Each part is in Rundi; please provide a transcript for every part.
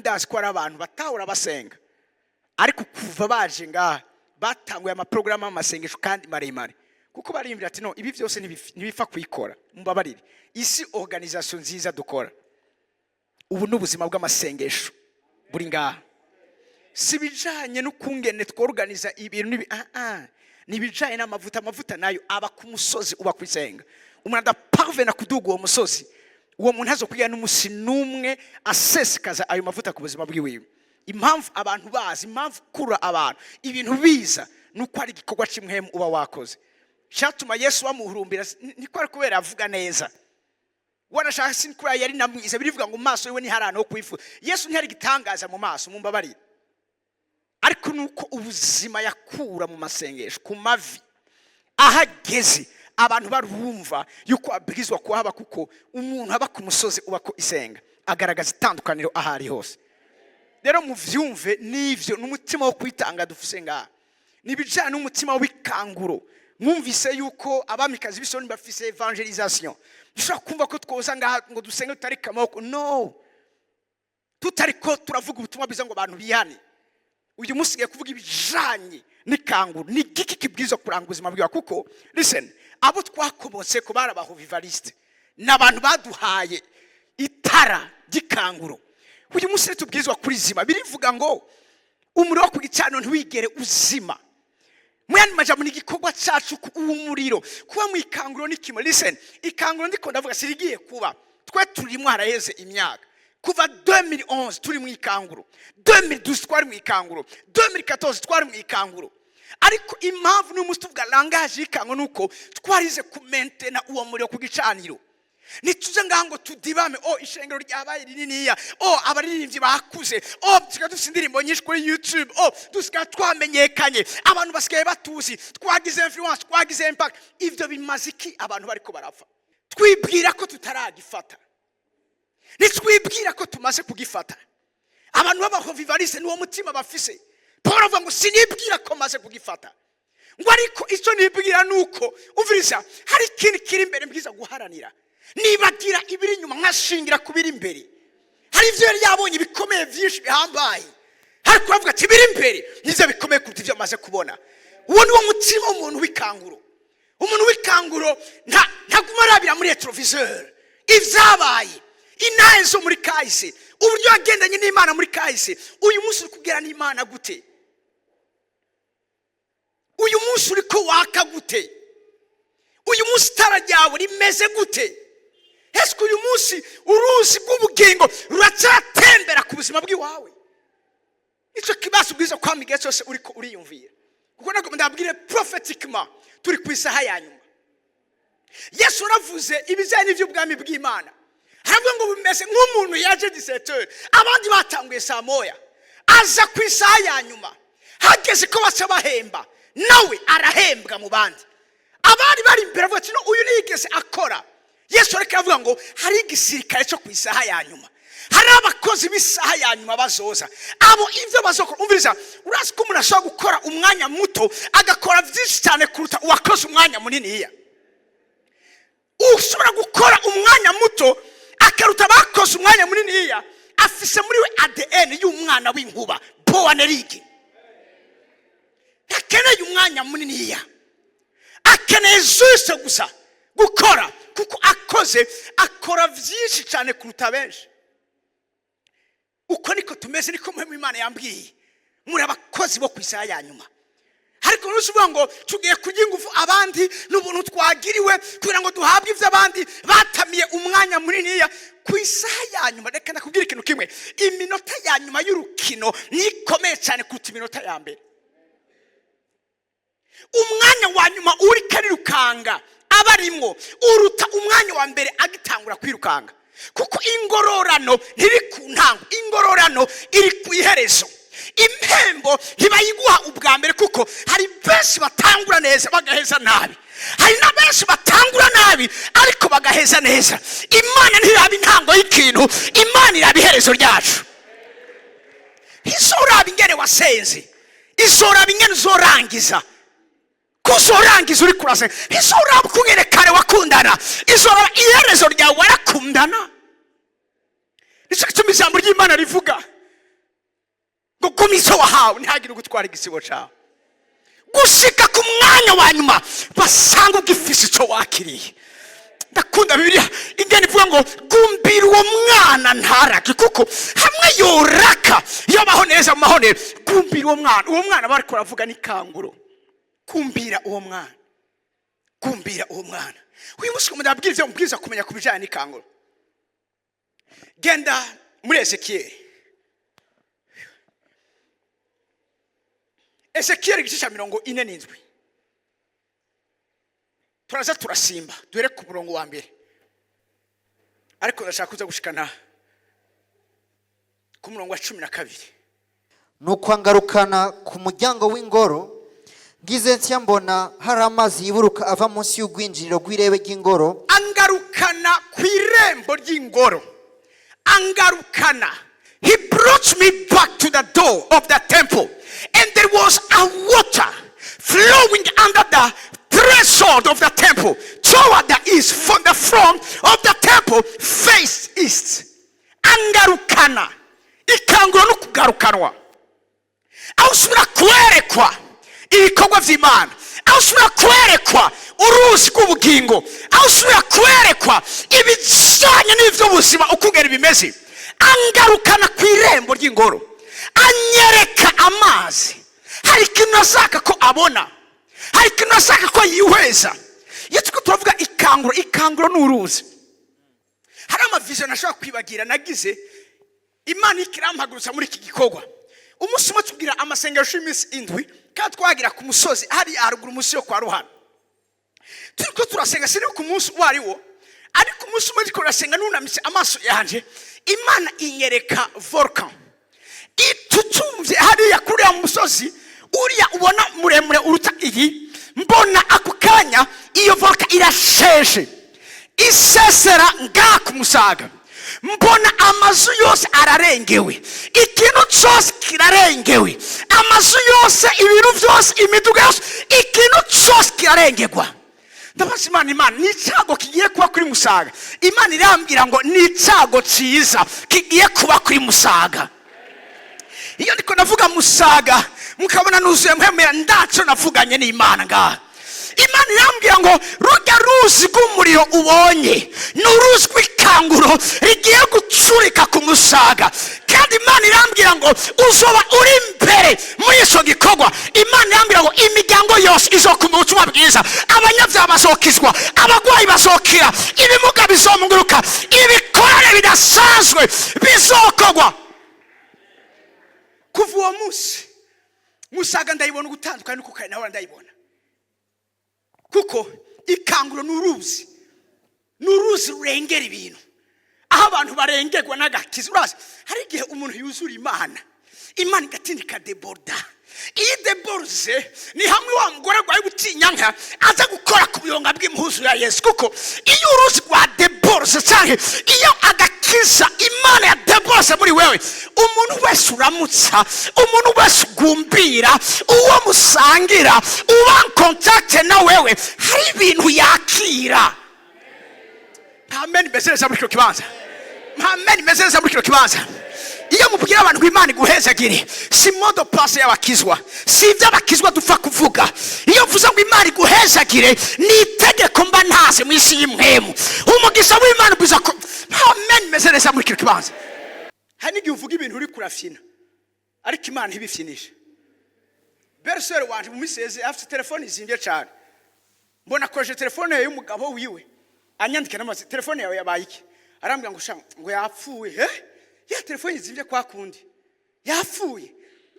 Ndazi ko ari abantu batahora basenga, ariko kuva baje ngaha batanguye amaporogaramu y'amasengesho kandi maremare, kuko bariyumvira ati: "No, ibi byose ntibipfa kuyikora." Mumbabarire, isi organisation nziza dukora ubu ni ubuzima bw'amasengesho buri ngaha. Si ibijanye n'ukungene tworganiza ibintu n'ibi, ah ah, ni ibijanye n'amavuta. Amavuta nayo aba ku musozi uba kwisenga. Umuntu adaparvena kuduga uwo musozi, uwo muntu azokwiga n'umusi n'umwe asesekaza ayo mavuta ku buzima bwiwiwe. Impamvu abantu bazi, impamvu kura abantu ibintu biza, ni uko ari igikorwa cy'impwemu uba wakoze. Cyatuma Yesu bamuhurumbira niko ari kubera avuga neza, wanashaka si kuriya yari na mwiza. Birivuga ngo mu maso yiwe ntihari ahantu ho kwifuza. Yesu ntihari igitangaza mu maso, mumbabarire, ariko nuko ubuzima yakura mu masengesho ku mavi, ahageze abantu barumva yuko abwirizwa kuhaba, kuko umuntu aba ku musozi uba ko isenga agaragaza itandukaniro aho ari hose. Rero muvyumve, n'ivyo n'umutima wo kwitanga dufise ngaha, ni ibijyanye n'umutima w'ikanguro. Mwumvise yuko abamikazi b'isoni bafise évangélisation. Dushobora kumva ko twoza ngaha ngo dusenge tutarika amaboko, no tutari ko turavuga ubutumwa bwiza ngo abantu bihane. Uyu munsi ngiye kuvuga ibijanye n'ikanguro. Ni igiki kibwirizwa kuranga ubuzima bwawe? Kuko listen, abo twakomotse ko bari abahuvivalistes, ni abantu baduhaye itara ry'ikanguro. Uyu munsi tubwirizwa kurizima. Birivuga ngo umuriro wo ku gicaniro ntiwigere uzima. Mu yandi majambo, ni igikorwa cyacu uwo muriro kuba mu ikanguro. Ni kimwe, listen, ikanguro ndiko ndavuga sirigiye kuba twe turimo, haraheze imyaka. Kuva 2011 turi mu ikanguro, 2012 twari mu ikanguro, 2014 twari mu ikanguro. Ariko impamvu n'uyu munsi tuvuga langage y'ikanguro ni uko twarize kumentena uwo muriro ku gicaniro. Ntituze ngaho ngo tudibame: "O, ishengero ryabaye rininiya, o, abaririmbyi bakuze, o, dusigaye dufite indirimbo nyinshi kuri YouTube, o, dusigaye twamenyekanye, abantu basigaye batuzi, twagize influence, twagize impact." Ibyo bimaze iki abantu bariko barapfa? Twibwira ko tutaragifata, ntitwibwira ko tumaze kugifata. Abantu b'abahuvivalistes niwo mutima bafise. Paul avuga ngo: "Sinibwira ko maze kugifata," ngo: "ariko icyo nibwira ni uko, umviriza, hari ikintu kiri imbere mbwiza guharanira. Nibagira ibiri inyuma nkashingira ku biri imbere." Hari ibyo yari yabonye bikomeye byinshi bihambaye, ariko aravuga ati: "Ibiri imbere nibyo bikomeye kuruta ibyo amaze kubona." Uwo ni wo mutima w'umuntu w'ikanguro. Umuntu w'ikanguro ntaguma arabira muri rétroviseur ibyabaye, intahe zo muri kahise, uburyo yagendanye n'Imana muri kahise. Uyu munsi uri kubwira n'Imana gute? Uyu munsi uri ko waka gute? Uyu munsi itara ryawe rimeze gute? Ese uyu munsi uruzi rw'ubugingo ruracyatembera ku buzima bw'iwawe? Nicyo kibazo ubwiza kwama igihe cyose uri ko uriyumvira, kuko ntabwo ndabwire prophétiquement, turi ku isaha ya nyuma. Yesu aravuze ibijyanye n'iby'ubwami bw'Imana, haravuga ngo bimeze nk'umuntu yaje 17h, abandi batanguye saa 1, aza ku isaha ya nyuma, hageze ko baca bahemba, nawe arahembwa mu bandi. Abari bari imbere avuga ati: "No, uyu ntiyigeze akora." Yesu ariko aravuga ngo hari igisirikare cyo ku isaha ya nyuma, hari abakozi b'isaha ya nyuma bazoza. Abo ibyo bazokora, umviriza, urazi ko umuntu ashobora gukora umwanya muto agakora byinshi cyane kuruta uwakoze umwanya muniniya. Ushobora gukora umwanya muto akaruta abakoze umwanya muniniya, afise muri we ADN y'umwana w'inkuba, Bowanerige. Ntakeneye umwanya muniniya, akeneye juste gusa gukora, kuko akoze akora byinshi cyane kuruta benshi. Uko niko tumeze, niko muhemu Imana yambwiye: muri abakozi bo ku isaha ya nyuma. Ariko ntuzi ngo tugiye kurya ingufu abandi n'ubuntu twagiriwe kugira ngo duhabwe ibyo abandi batamiye umwanya muniniya ku isaha ya nyuma. Reka ndakubwira ikintu kimwe: iminota ya nyuma y'urukino niyo ikomeye cyane kuruta iminota ya mbere. Umwanya wa nyuma uri karirukanga aba arimwo uruta umwanya wa mbere agitangura kwirukanga, kuko ingororano ntiri ku ntango, ingororano iri ku iherezo. Impembo ntibayiguha ubwa mbere, kuko hari benshi batangura neza bagaheza nabi, hari na benshi batangura nabi ariko bagaheza neza. Imana ntiraba intango y'ikintu, Imana iraba iherezo ryacu. Ntizoraba ingene wasenze, izoraba ingene uzorangiza, kuzorangiza uri kurasenga. Ntizoraba ukungene kare wakundana, izoraba iherezo ryawe warakundana. Nicyo gituma ijambo ry'Imana rivuga Ngo guma icyo wahawe, ntihagire ugutwara igisibo cyawe. Gushika ku mwanya wa nyuma basanga ugifise icyo wakiriye. Ndakunda Bibiliya ingene ivuga ngo gumbira uwo mwana ntarake, kuko hamwe yoraka yabaho neza mu mahonero. Gumbira uwo mwana. Uwo mwana bariko baravuga n'ikanguro. Gumbira uwo mwana, gumbira uwo mwana. Uyu munsi ndababwira ibyo mubwiriza kumenya ku bijyanye n'ikanguro. Genda muri Ezekiyeli, Ezekiyeli igice cya 47. Turaza turasimba duhere ku murongo wa mbere, ariko ndashaka kuza gushikana ku murongo wa 12. Nuko angarukana ku muryango w'ingoro. Ngize ntya mbona hari amazi yiburuka ava munsi y'urwinjiriro rw'irebe ry'ingoro. Angarukana ku irembo ry'ingoro. Angarukana, he brought me back to the door of the temple, and there was a water flowing under the threshold of the temple toward the east, from the front of the temple faced east. Angarukana. Ikanguro no kugarukanwa, aho usubira kwerekwa ibikorwa by'Imana, aho usubira kwerekwa uruzi rw'ubugingo, aho usubira kwerekwa ibijyanye n'iby'ubuzima uko ungana bimeze. Angarukana ku irembo ry'ingoro, anyereka amazi. Hari ikintu ashaka ko abona, hari ikintu ashaka ko yihweza. Iyo turiko turavuga ikanguro, ikanguro ni uruzi. Hari ama vision nashobora kwibagira nagize Imana ikirampagurutsa muri iki gikorwa. Umunsi umwe tubwira amasengesho y'iminsi 7, kandi twagira ku musozi hari haruguru munsi yo kwa Ruhana. Turiko turasenga, sinibuka ku munsi uwo ari wo, ariko umunsi umwe turiko turasenga nunamitse amaso yanje, Imana inyereka volcan itutumvye hariya kuri uriya musozi uriya ubona muremure uruta iyi. Mbona ako kanya iyo volcan irasheshe, isesera ngaha ku Musaga. Mbona amazu yose ararengewe, ikintu cyose kirarengewe, amazu yose, ibintu byose, imiduga yose, ikintu cyose kirarengerwa. Ndabaza Imana: "Imana, ni icyago kigiye kuba kuri Musaga?" Imana irambwira ngo ni icyago cyiza kigiye kuba kuri Musaga. Iyo ndiko navuga Musaga mukabona nuzuye mpemera, ndaco navuganye n'Imana ngaha. Imana irambwira ngo rujya ruzi rw'umuriro ubonye ni uruzi rw'ikanguro rigiye gucurika ku Musaga. Kandi Imana irambwira ngo uzoba uri imbere muri icyo gikorwa. Imana irambwira ngo imiryango yose izokumva ubutumwa bwiza, abanyabyaha bazokizwa, abarwayi bazokira, ibimuga bizomuguruka, ibikorane bidasanzwe bizokorwa. Kuva uwo munsi Musaga ndayibona ugutandukanye n'uko kare nawe ndayibona, kuko ikanguro ni uruzi, ni uruzi rurengera ibintu, aho abantu barengerwa n'agakiza. Urazi hari igihe umuntu yuzura Imana, Imana igatinda ikadeborda. Iyo ideborde ni hamwe wa mugore arwaye gutinyanka aza gukora ku buyonga bw'impuzu ya Yesu, kuko iyo uruzi rwa deborde cyangwa iyo agakiza Imana ya deborde muri wewe, umuntu wese uramutsa, umuntu wese ugumbira, uwo musangira, uba en contact na wewe, hari ibintu yakira. Amen. Imeze neza muri kino kibanza? Amen. Imeze neza muri kino kibanza? Iyo mubwira abantu ngo Imana iguhezagire, si mot de passe y'abakizwa, si ibyo abakizwa dupfa kuvuga. Iyo mvuze ngo Imana iguhezagire, ni itegeko mba ntaze mu isi y'impwemu. Umugisha w'Imana ubwiza ko. Amen. Imeze neza muri kino kibanza? Hari n'igihe uvuga ibintu uri kurafyina, ariko Imana ntibifyinishe. Belle-sœur wanje mu miseze afite telefone izimbye cyane. Mbona akoresheje telefone y'umugabo wiwe, anyandika n'amazi: "Telefone yawe yabaye iki?" Arambwira ngo sha, ngo yapfuye. He ya telefone izimbye kwa kundi yapfuye.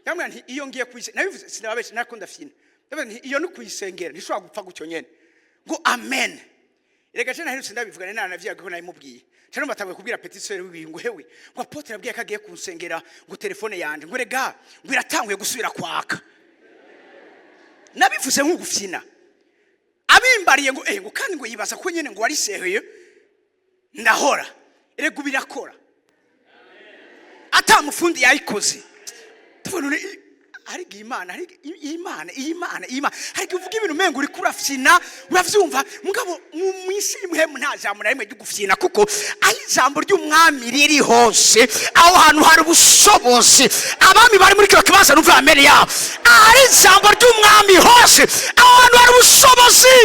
Ndamubwira nti iyo ngiye kuyise, nabivuze sinababeshe, nako ndafyina. Ndamubwira nti iyo ni kuyisengera, ntishobora gupfa gutyo nyene. Ngo amen. Reka je naherutse ndabivuga, nana navyaga ko nabimubwiye. Cyane batanguye kubwira petite sœur wiwe ngo hewe, ngo apôtre yabwiye ko agiye kunsengera, ngo telefone yanje, ngo rega, ngo iratanguye gusubira kwaka. Nabivuze nk'ugufyina, abimbariye ngo ngo kandi ngo yibaza ko nyene ngo wariseheye. Ndahora erega birakora, ata mufundi yayikoze. Tubona Hari igihe Imana, hari Imana, iyi Imana, iyi Imana, hari igihe uvuga ibintu umengo uriko urafyina, uravyumva? Mugabo mu isi y'imhemu nta jambo na rimwe ryo gufyina, kuko aho ijambo ry'umwami riri hose, aho hantu hari ubushobozi. Abami bari muri kino kibanza, numva amene yabo. Ahari ijambo ry'umwami hose, aho hantu hari ubushobozi.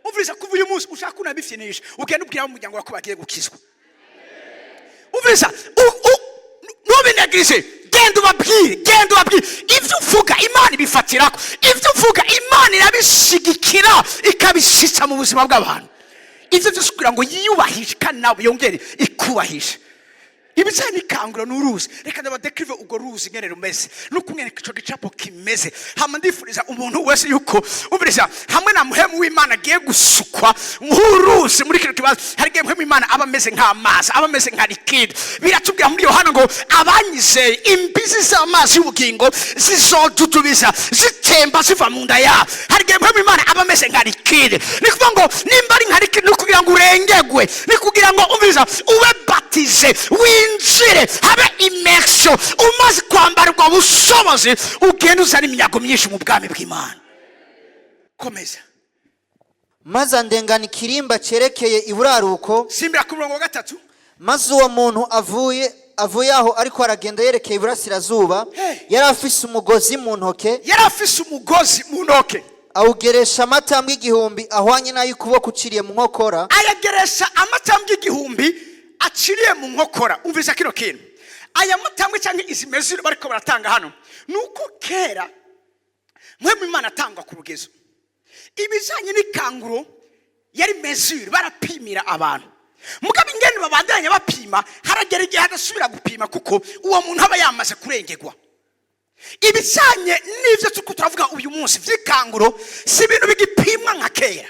Umviriza, kuva uyu munsi ushaka unabifyinisha, ugenda ubwira umuryango wawe ko bagiye gukizwa. Umviriza, ntubinegirije. Genda ubabwire, genda ubabwire. Ibyo uvuga Imana ibifatirako, ibyo uvuga Imana irabishigikira, ikabishitsa mu buzima bw'abantu. Ibyo byose kugira ngo yiyubahishe kandi nawe yongere ikubahishe. Ibijyanye n'ikanguro ni uruzi. Reka ndabadekirive urwo ruzi ingene rumeze n'uko ico gicapo kimeze. Hama ndifuriza umuntu wese yuko, umviriza, hamwe na muhemu w'Imana agiye gusukwa nk'uruzi muri kino kibazo. Hari igihe muhemu w'Imana aba ameze nk'amazi, aba ameze nka liquide. Biratubwira muri Yohana ngo abanyizeye, imbizi z'amazi y'ubugingo zizodudubiza zitemba ziva mu nda yabo. Hari igihe muhemu w'Imana aba ameze nka liquide. Ni kuvuga ngo nimba ari nka liquide, ni kugira ngo urengegwe, ni kugira ngo, umviriza, ube baptisé, winjire, habe immersion. Umaze kwambara ubwo bushobozi, ugenda uzana iminyago myinshi mu bwami bw'Imana. Komeza. Maze andengana ikirimba cyerekeye iburaruko. Simbira ku murongo wa gatatu. Maze uwo muntu avuye aho ariko aragenda yerekeye iburasirazuba, Hey. yari afise umugozi mu ntoke. Yari afise umugozi mu ntoke. Awugeresha amatambwe 1000 ahwanye n'ay'ukuboko uciriye mu nkokora. Ayageresha amatambwe 1000 aciriye mu nkokora. Umvise kino kintu, aya matambwe cyangwa izi mesures bariko baratanga hano, ni uko kera mwebwe Imana atangwa ku rugezo. Ibijyanye n'ikanguro yari mesure, barapimira abantu. Mugabo ingene babandanya bapima, haragera igihe hadasubira gupima, kuko uwo muntu aba yamaze kurengerwa. Ibijyanye n'ibyo turiko turavuga uyu munsi by'ikanguro si ibintu bigipimwa nka kera.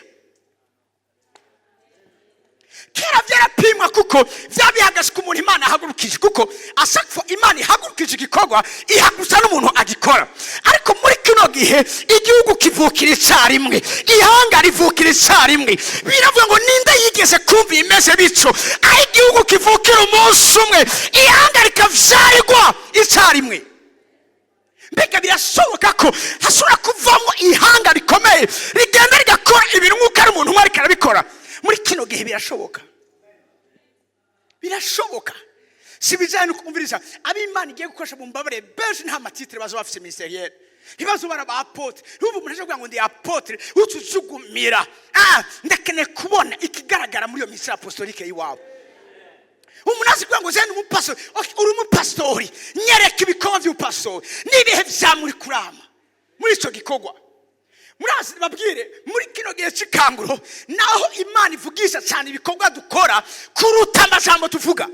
Kera byarapimwa, kuko byaba bihagaze ku muntu Imana ihagurukije, kuko asakfa Imana ihagurukije igikorwa, ihagurutsa n'umuntu agikora. Ariko muri kino gihe igihugu kivukira icyarimwe, ihanga rivukira icyarimwe. Biravuga ngo ninde yigeze kumva imeze bityo, aho igihugu kivukira umunsi umwe, ihanga rikavyarirwa icyarimwe? Mbega birashoboka ko hashobora kuvamo ihanga rikomeye rigenda rigakora ibintu nk'uko ari umuntu umwe ariko arabikora muri kino gihe? Birashoboka, birashoboka. Si ibijyanye no kumviriza ab'Imana igiye gukoresha. Mu mbabare, benshi nta ma titres baza bafite ministériels, ntibazo bara ba apôtre. Ntumva umuntu aje kuvuga ngo ndi apôtre, utuzugumira. Ah, ndakeneye kubona ikigaragara muri iyo ministère apostolique y'iwabo. Umuntu azi kuvuga ngo zene umupastori. Okay, uri umupastori, nyereka ibikorwa by'umupastori n'ibihe vyamuri kurama muri ico gikorwa. Murazi, babwire, muri kino gihe c'ikanguro naho Imana ivugisha cyane ibikorwa dukora kuruta amajambo tuvuga.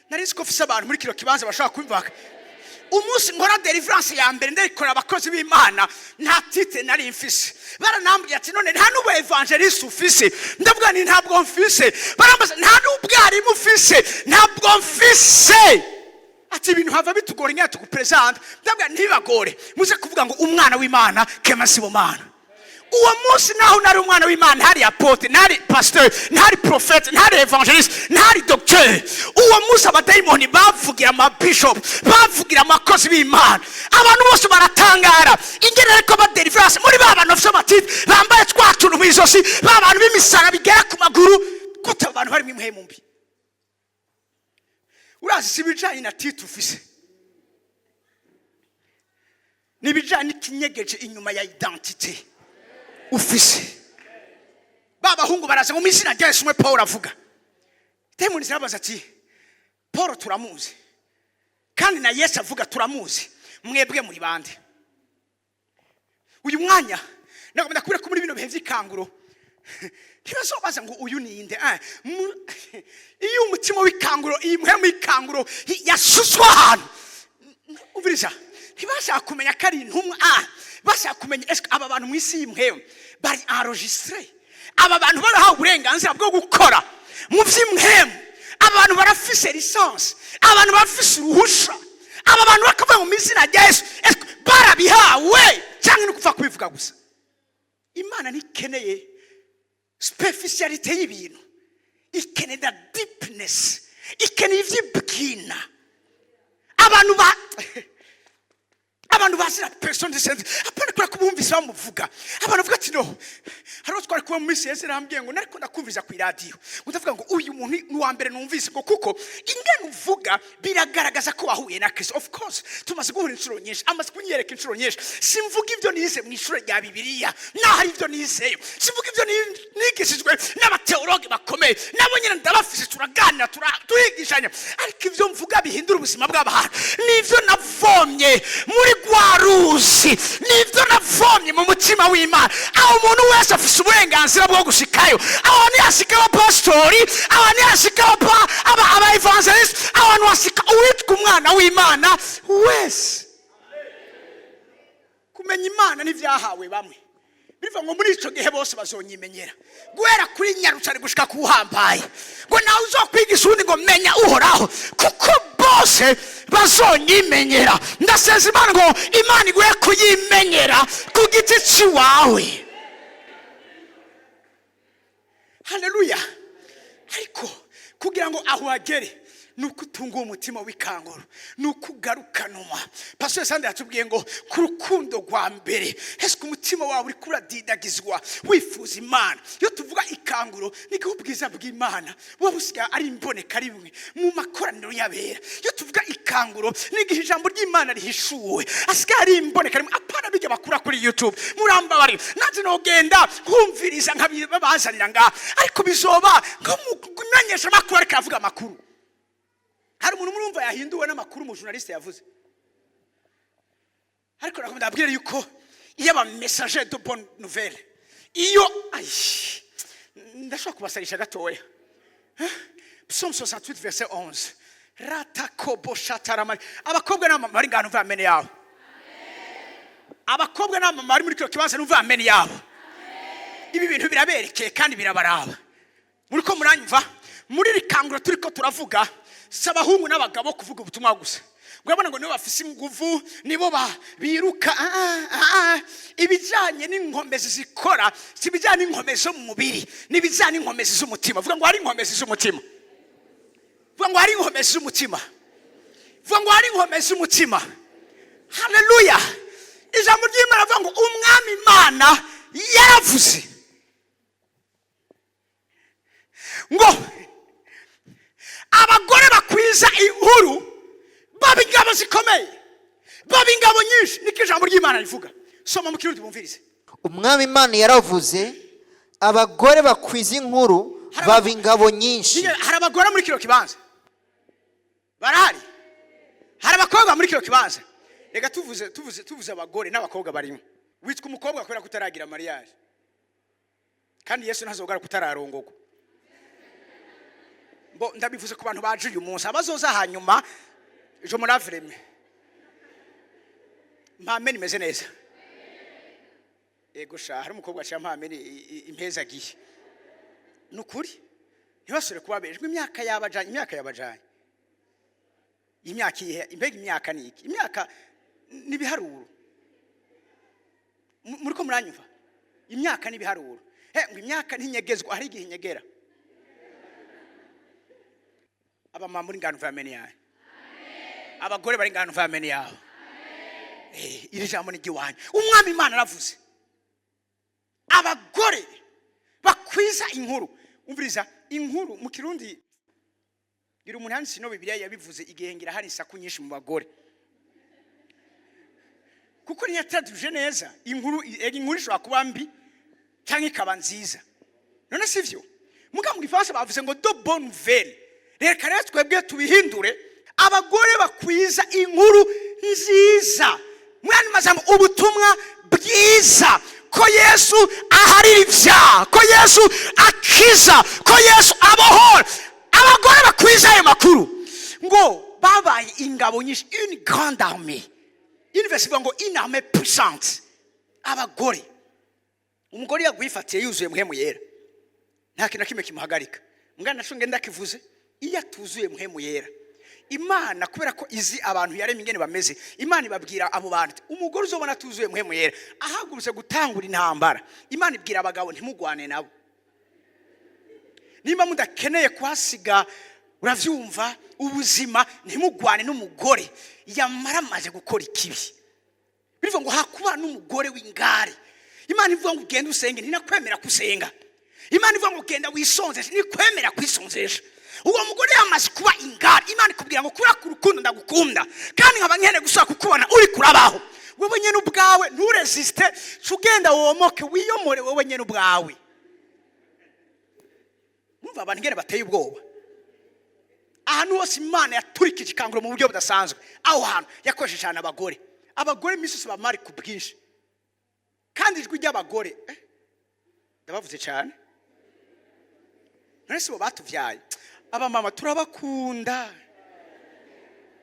Nari nzi ko mfise abantu muri kino kibanza bashobora kumva. Umunsi nkora deliverance ya mbere, ndayikora abakozi b'Imana, nta titre nari mfise. Baranambwiye ati: "None nta n'ubu évangéliste ufise?" Ndavuga ni: "Ntabwo mfise." Barambaza: "Nta n'ubwarimu ufise?" "Ntabwo mfise." Ati: "Ibintu hava bitugora ingene tugupresenta." Ndavuga: "Ntibagore, muze kuvuga ngo umwana w'Imana Kema Sibomana." Uwo munsi naho nari umwana w'Imana, ntari apôtre, ntari pasteur, ntari prophète, ntari évangéliste, ntari docteur. Uwo munsi abadayimoni bavugira amabishop, bavugira abakozi b'Imana. Abantu bose baratangara ingene ariko ba deliverance muri ba bantu bafite ama titres, bambaye twa tuntu mu ijosi, ba bantu b'imisara bigera ku maguru. Gute abo bantu harimo impwemu mbi? Urazi, si ibijanye na titre ufise, ni ibijanye n'ikinyegeje inyuma ya identité ufise. Ba bahungu baraza ngo: "Mu izina rya Yesu." Umwe Paul avuga, demoni zirabaza ati: "Paul turamuzi, kandi na Yesu avuga turamuzi, mwebwe muri bande?" Uyu mwanya nagomba kubera ko muri bino bihe by'ikanguro ntibazobaza ngo uyu ninde. Iyo umutima w'ikanguro, iyi mpwemu y'ikanguro yasutswe ahantu, umviriza, ntibashaka kumenya ko ari intumwa. Bashaka kumenya: ese aba bantu mu isi y'imhemu bari enregistré? Aba bantu barahawe uburenganzira bwo gukora mu by'imhemu? Aba bantu barafise licence? Abantu barafise uruhusha? Aba bantu bakavuga ngo mu izina rya Yesu, ese barabihawe cyangwa ni ukupfa kubivuga gusa? Imana ntikeneye superficialité y'ibintu, ikeneye deepness, ikeneye iby'ibwina. Abantu ba Abantu bazi la personne du Saint, apana kubera ko bumvise bamuvuga. Abantu bavuga ati: "No hariho twari kuba mu minsi yeze, arambwiye ngo nariko ndakumviriza ku iradiyo, ngo ndavuga ngo uyu muntu ni uwa mbere numvise, ngo kuko ingene uvuga biragaragaza ko wahuye na Kristo." Of course, tumaze guhura inshuro nyinshi, amaze kunyereka inshuro nyinshi. Simvuga ibyo nize mu ishuri rya Bibiliya, naho ari ibyo nizeyo. Simvuga ibyo nigishijwe n'abateologi bakomeye, nabo nyine ndabafise, turaganira, turigishanya. Ariko ibyo mvuga bihindura ubuzima bw'abantu nibyo navomye muri rwa ruzi, nibyo navomye mu mutima w'Imana, aho umuntu wese afise uburenganzira bwo gushikayo. Aho ntihashika abapasitori, aho ntihashika aba évangéliste, aho hantu hashika uwitwa umwana w'Imana wese. Kumenya Imana n'ibyahawe bamwe. Bivuga ngo muri icyo gihe bose bazonyimenyera, guhera kuri nyarucari gushika ku uhambaye, ngo nawe uzokwigisha uwundi ngo menya Uhoraho, kuko bose bazonyimenyera. Ndaseza Imana ngo Imana iguhe kuyimenyera ku giti cy'iwawe. Haleluya! Ariko kugira ngo aho uhagere ni uko utunga uwo mutima w'ikanguro, ni uko ugarukanwa. Pastor Sande yatubwiye ngo ku rukundo rwa mbere. Ese umutima wawe uri kuradidagizwa wifuza Imana? Iyo tuvuga ikanguro, ni ko ubwiza bw'Imana buba busigaye ari imboneka rimwe mu makoraniro y'abera. Iyo tuvuga ikanguro, ni igihe ijambo ry'Imana rihishuwe, asigaye ari imboneka rimwe, apana bijya bakura kuri YouTube. Murambabarira, nanjye nogenda nkumviriza nkabibazanira ngaha, ariko bizoba nko mu kumenyesha amakuru, ariko avuga amakuru. Hari umuntu murumva yahinduwe n'amakuru mu journaliste yavuze? Ariko nakomeza ndabwira yuko iyo aba messager de bonne nouvelle, iyo ayi ndashobora kubasarisha gatoya. Psaume 68 verset 11 ratakobo shataramari. Abakobwa n'abamama bari ngaha, numva amene yabo. Abakobwa n'abamama bari muri kino kibanza, numva amene yabo. Ibi bintu biraberekeye kandi birabaraba. Muri ko muranyumva? Muri iri kanguro turi ko turavuga, si abahungu n'abagabo kuvuga ubutumwa gusa, ngo urabona ngo nibo bafise inguvu, nibo biruka. Ibijyanye n'inkomezi zikora si ibijyanye n'inkomezi zo mu mubiri, ni ibijyanye n'inkomezi z'umutima. Vuga ngo hari inkomezi z'umutima. Vuga ngo hari inkomezi z'umutima. Vuga ngo hari inkomezi z'umutima. Haleluya! Ijambo ry'Imana avuga ngo Umwami Imana yaravuze ngo abagore bakwiza inkuru baba ingabo zikomeye, baba ingabo nyinshi. Niko ijambo ry'Imana rivuga. Soma mu Kirundi bumvirize. Umwami Imana yaravuze: abagore bakwiza inkuru baba ingabo nyinshi. Hari abagore muri kino kibanza? Barahari? Hari abakobwa muri kino kibanza? Reka tuvuze abagore n'abakobwa barimo. Witwa umukobwa kubera ko utaragira mariage, kandi Yesu ntazogara kutararongogwa. Bo ndabivuze ku bantu baje uyu munsi, abazoza hanyuma ejo muravreme. Mpame nimeze neza. Ego sha, hari umukobwa aciye mpame impeza agiye. Ni ukuri ntibasubire kubabejwe. Imyaka yabajanye, imyaka yabajanye, imyaka iyihe? Mbega imyaka ni iki? Imyaka ni ibiharuro. Muri ko muranyumva? Imyaka ni ibiharuro. He ngo imyaka ntinyegezwa, hari igihe inyegera. Abamama muri ngano vamene yawe, abagore bari ngano vamene yawe. Iri jambo ni iry'iwanyu. Umwami Imana aravuze abagore bakwiza inkuru. Umviriza, inkuru mu Kirundi ngira umuntu handitse ino Bibiliya yabivuze igihe ngira hari isaku nyinshi mu bagore, kuko ntiyatraduje neza inkuru. Inkuru ishobora kuba mbi cyangwa ikaba nziza, none si byo? Muga mu Gifaransa bavuze ngo de bonne nouvelle. Reka rero twebwe tubihindure: abagore bakwiza inkuru nziza, mu yandi majambo ubutumwa bwiza, ko Yesu aharira ibyaha, ko Yesu akiza, ko Yesu abohora. Abagore bakwiza ayo makuru ngo babaye ingabo nyinshi, une grande armée. Une version ivuga ngo une armée puissante. Abagore, umugore yagwifatiye yuzuye Muhemu Yera, nta kintu na kimwe kimuhagarika. Mwana naco ngenda kivuze, iyo atuzuye Muhemu Yera, Imana kubera ko izi abantu yaremye ingene bameze, Imana ibabwira abo bantu iti, umugore uzobona atuzuye Muhemu Yera ahagurutse gutangura intambara, Imana ibwira abagabo: "Ntimugwane nabo." Nimba mudakeneye kuhasiga, uravyumva, ubuzima, ntimugwane n'umugore yamara amaze gukora ikibi. Bivuga ngo hakuba n'umugore w'ingare. Imana ivuga ngo ugende usenge, ntinakwemera kusenga. Imana ivuga ngo genda wisonzeshe, ntikwemera kwisonzesha. Uwo mugore yamaze kuba ingare. Imana ikubwira ngo kubera ku rukundo ndagukunda, kandi nkaba nkeneye gusubira kukubona uri kurabaho, wowe nyine ubwawe nturesiste. Ca ugenda womoke, wiyomore wowe nyine ubwawe. Mwumva abantu ingene bateye ubwoba. Ahantu hose Imana yaturikije ikanguro mu buryo budasanzwe, aho hantu yakoresheje cyane abagore. Abagore iminsi yose bamari ku bwinshi, kandi ijwi ry'abagore, ndabavuze cyane. None si bo batubyaye? Abamama turabakunda.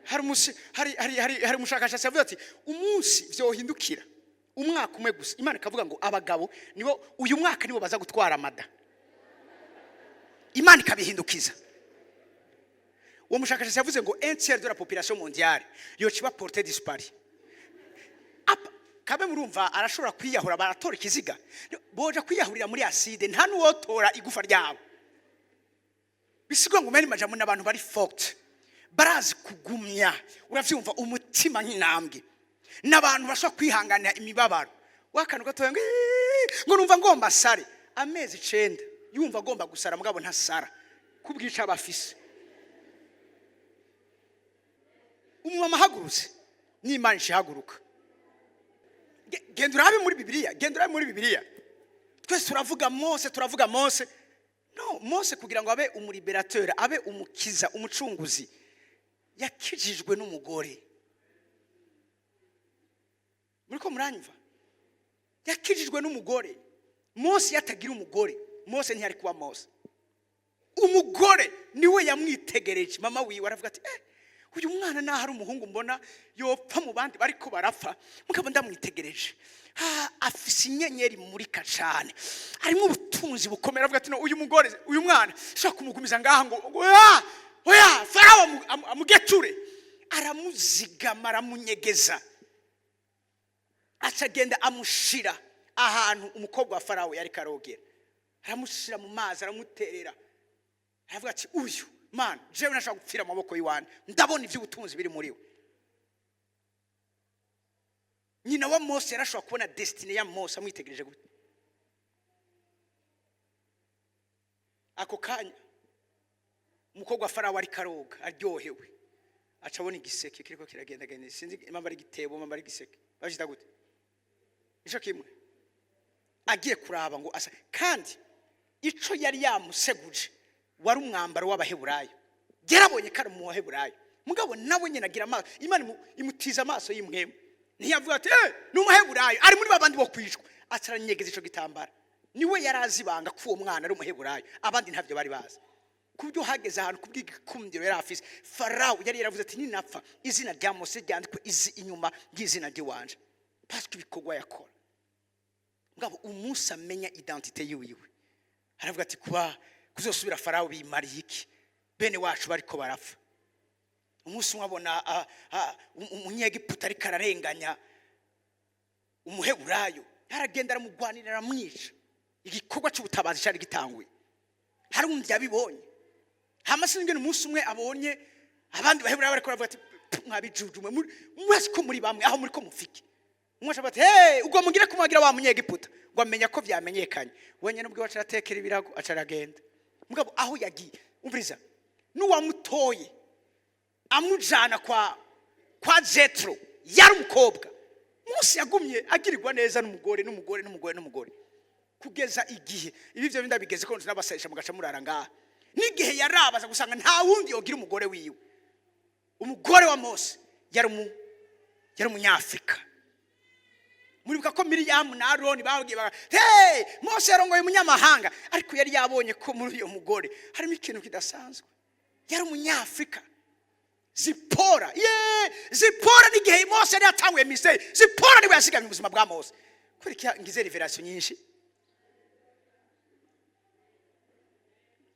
Hari umunsi, hari umushakashatsi yavuze ati umunsi vyohindukira umwaka umwe gusa, Imana ikavuga ngo abagabo nibo uyu mwaka nibo baza gutwara amada, Imana ikabihindukiza. Uwo mushakashatsi yavuze ngo un tiers de la population mondiale yoca iba portée disparue. Kabe murumva arashobora kwiyahura, baratora ikiziga, boja kwiyahurira muri acide, nta n'uwotora igufa ryabo. Bisigwa ngo meni majambo n'abantu bari forte, barazi kugumya, uravyumva, umutima nk'intambwe, n'abantu bashobora kwihanganira imibabaro. Wakantu gatoya ngo "Iiii", ngo numva ngomba sare, amezi 9 yumva agomba gusara, mugabo ntasara kubwica abafise. Umumama ahagurutse n'Imana ishihaguruka. Genda urabe muri Bibiliya, genda urabe muri Bibiliya. Twese turavuga Mose, turavuga Mose. No Mose kugira ngo abe umulibérateur, abe umukiza, umucunguzi, yakijijwe n'umugore. Muri ko muranyumva? Yakijijwe n'umugore. Mose yatagira umugore, Mose ntiyari kuba Mose. Umugore niwe yamwitegereje, mama wiwe, aravuga ati uyu mwana naho ari umuhungu mbona yopfa mu bandi bariko barapfa, mugabo ndamwitegereje, afise inyenyeri imurika cane, harimo ubutunzi bukomeye. Aravuga ati no uyu mugore, uyu mwana shobora kumugumiza ngaha ngo oya, oya, Farawo amugeture. Aramuzigama, aramunyegeza, acagenda amushira ahantu umukobwa wa Farawo yari karogera, aramushira mu mazi, aramuterera. Aravuga ati uyu mana, jewe nashaka gupfira mu maboko y'iwanyu, ndabona iby'ubutunzi biri muri we. Nyina wa Mose yarashobora kubona destinée ya Mose amwitegereje gute. Ako kanya umukobwa wa Farawo ari karoga aryohewe, aca abona igiseke kiriko kiragendagenda. Sinzi impamvu ari igitebo, impamvu ari igiseke, bashita gute, ico kimwe. Agiye kuraba ngo asa, kandi ico yari yamuseguje wari umwambaro w'Abaheburayo. Yarabonye ko ari mu Baheburayo, mugabo nawe nyine agira amaso, Imana imutiza amaso y'imwemu, ntiyavuga ati ni Umuheburayo, ari muri babandi bo kwicwa. Ataranyegeza ico gitambara. Niwe yari azi ibanga ko uwo mwana ari Umuheburayo, abandi ntabyo bari bazi. Kubyo hageze ahantu kubw'igikundiro yari afise, Farawo yari yaravuze ati ninapfa, izina rya Mose ryandikwe izi inyuma ry'izina ry'iwanje, parce que ibikorwa yakora. Mugabo umunsi amenya identité yiwiwe, aravuga ati kuba kuzosubira Farawo bimariye iki, bene wacu bariko barapfa? Umunsi umwe abona Umunyegiputa ariko ararenganya Umuheburayo, aragenda aramugwanira, aramwica. Igikorwa cy'ubutabazi cyari gitanguye. Hari undi yabibonye. Hama sinzi, umunsi umwe abonye abandi Baheburayo bariko baravuga ati mwabijujumwe, mwese ko muri bamwe, aho muri ko mufike. Umwe aca ati hey, ubwo mugire kumwagira wa Munyegiputa, ngo amenya ko vyamenyekanye. Wenyine ubwo aca aratekera ibirago, aca aragenda. Mugabo aho yagiye, umviriza, n'uwamutoye amujana kwa Jetro yari umukobwa. Munsi yagumye agirirwa neza n'umugore, n'umugore, n'umugore, n'umugore, kugeza igihe ibi byo ndabigeze ko n'abasayisha mugaca murara ngaha. N'igihe yarabaza gusanga nta wundi yogira umugore wiwe. Umugore wa Mose yari Umunyafrika. Muribuka ko Miriyamu na Aroni babwiye hey, Mose yarongoye umunyamahanga, ariko yari yabonye ko muri uyo mugore harimo ikintu kidasanzwe, yari Umunyafrika. Zipora ye, Zipora n'igihe Mose yari yatanguye miseri, Zipora niwe yasigamye ubuzima bwa Mose. Kubera iki ngize révélation nyinshi?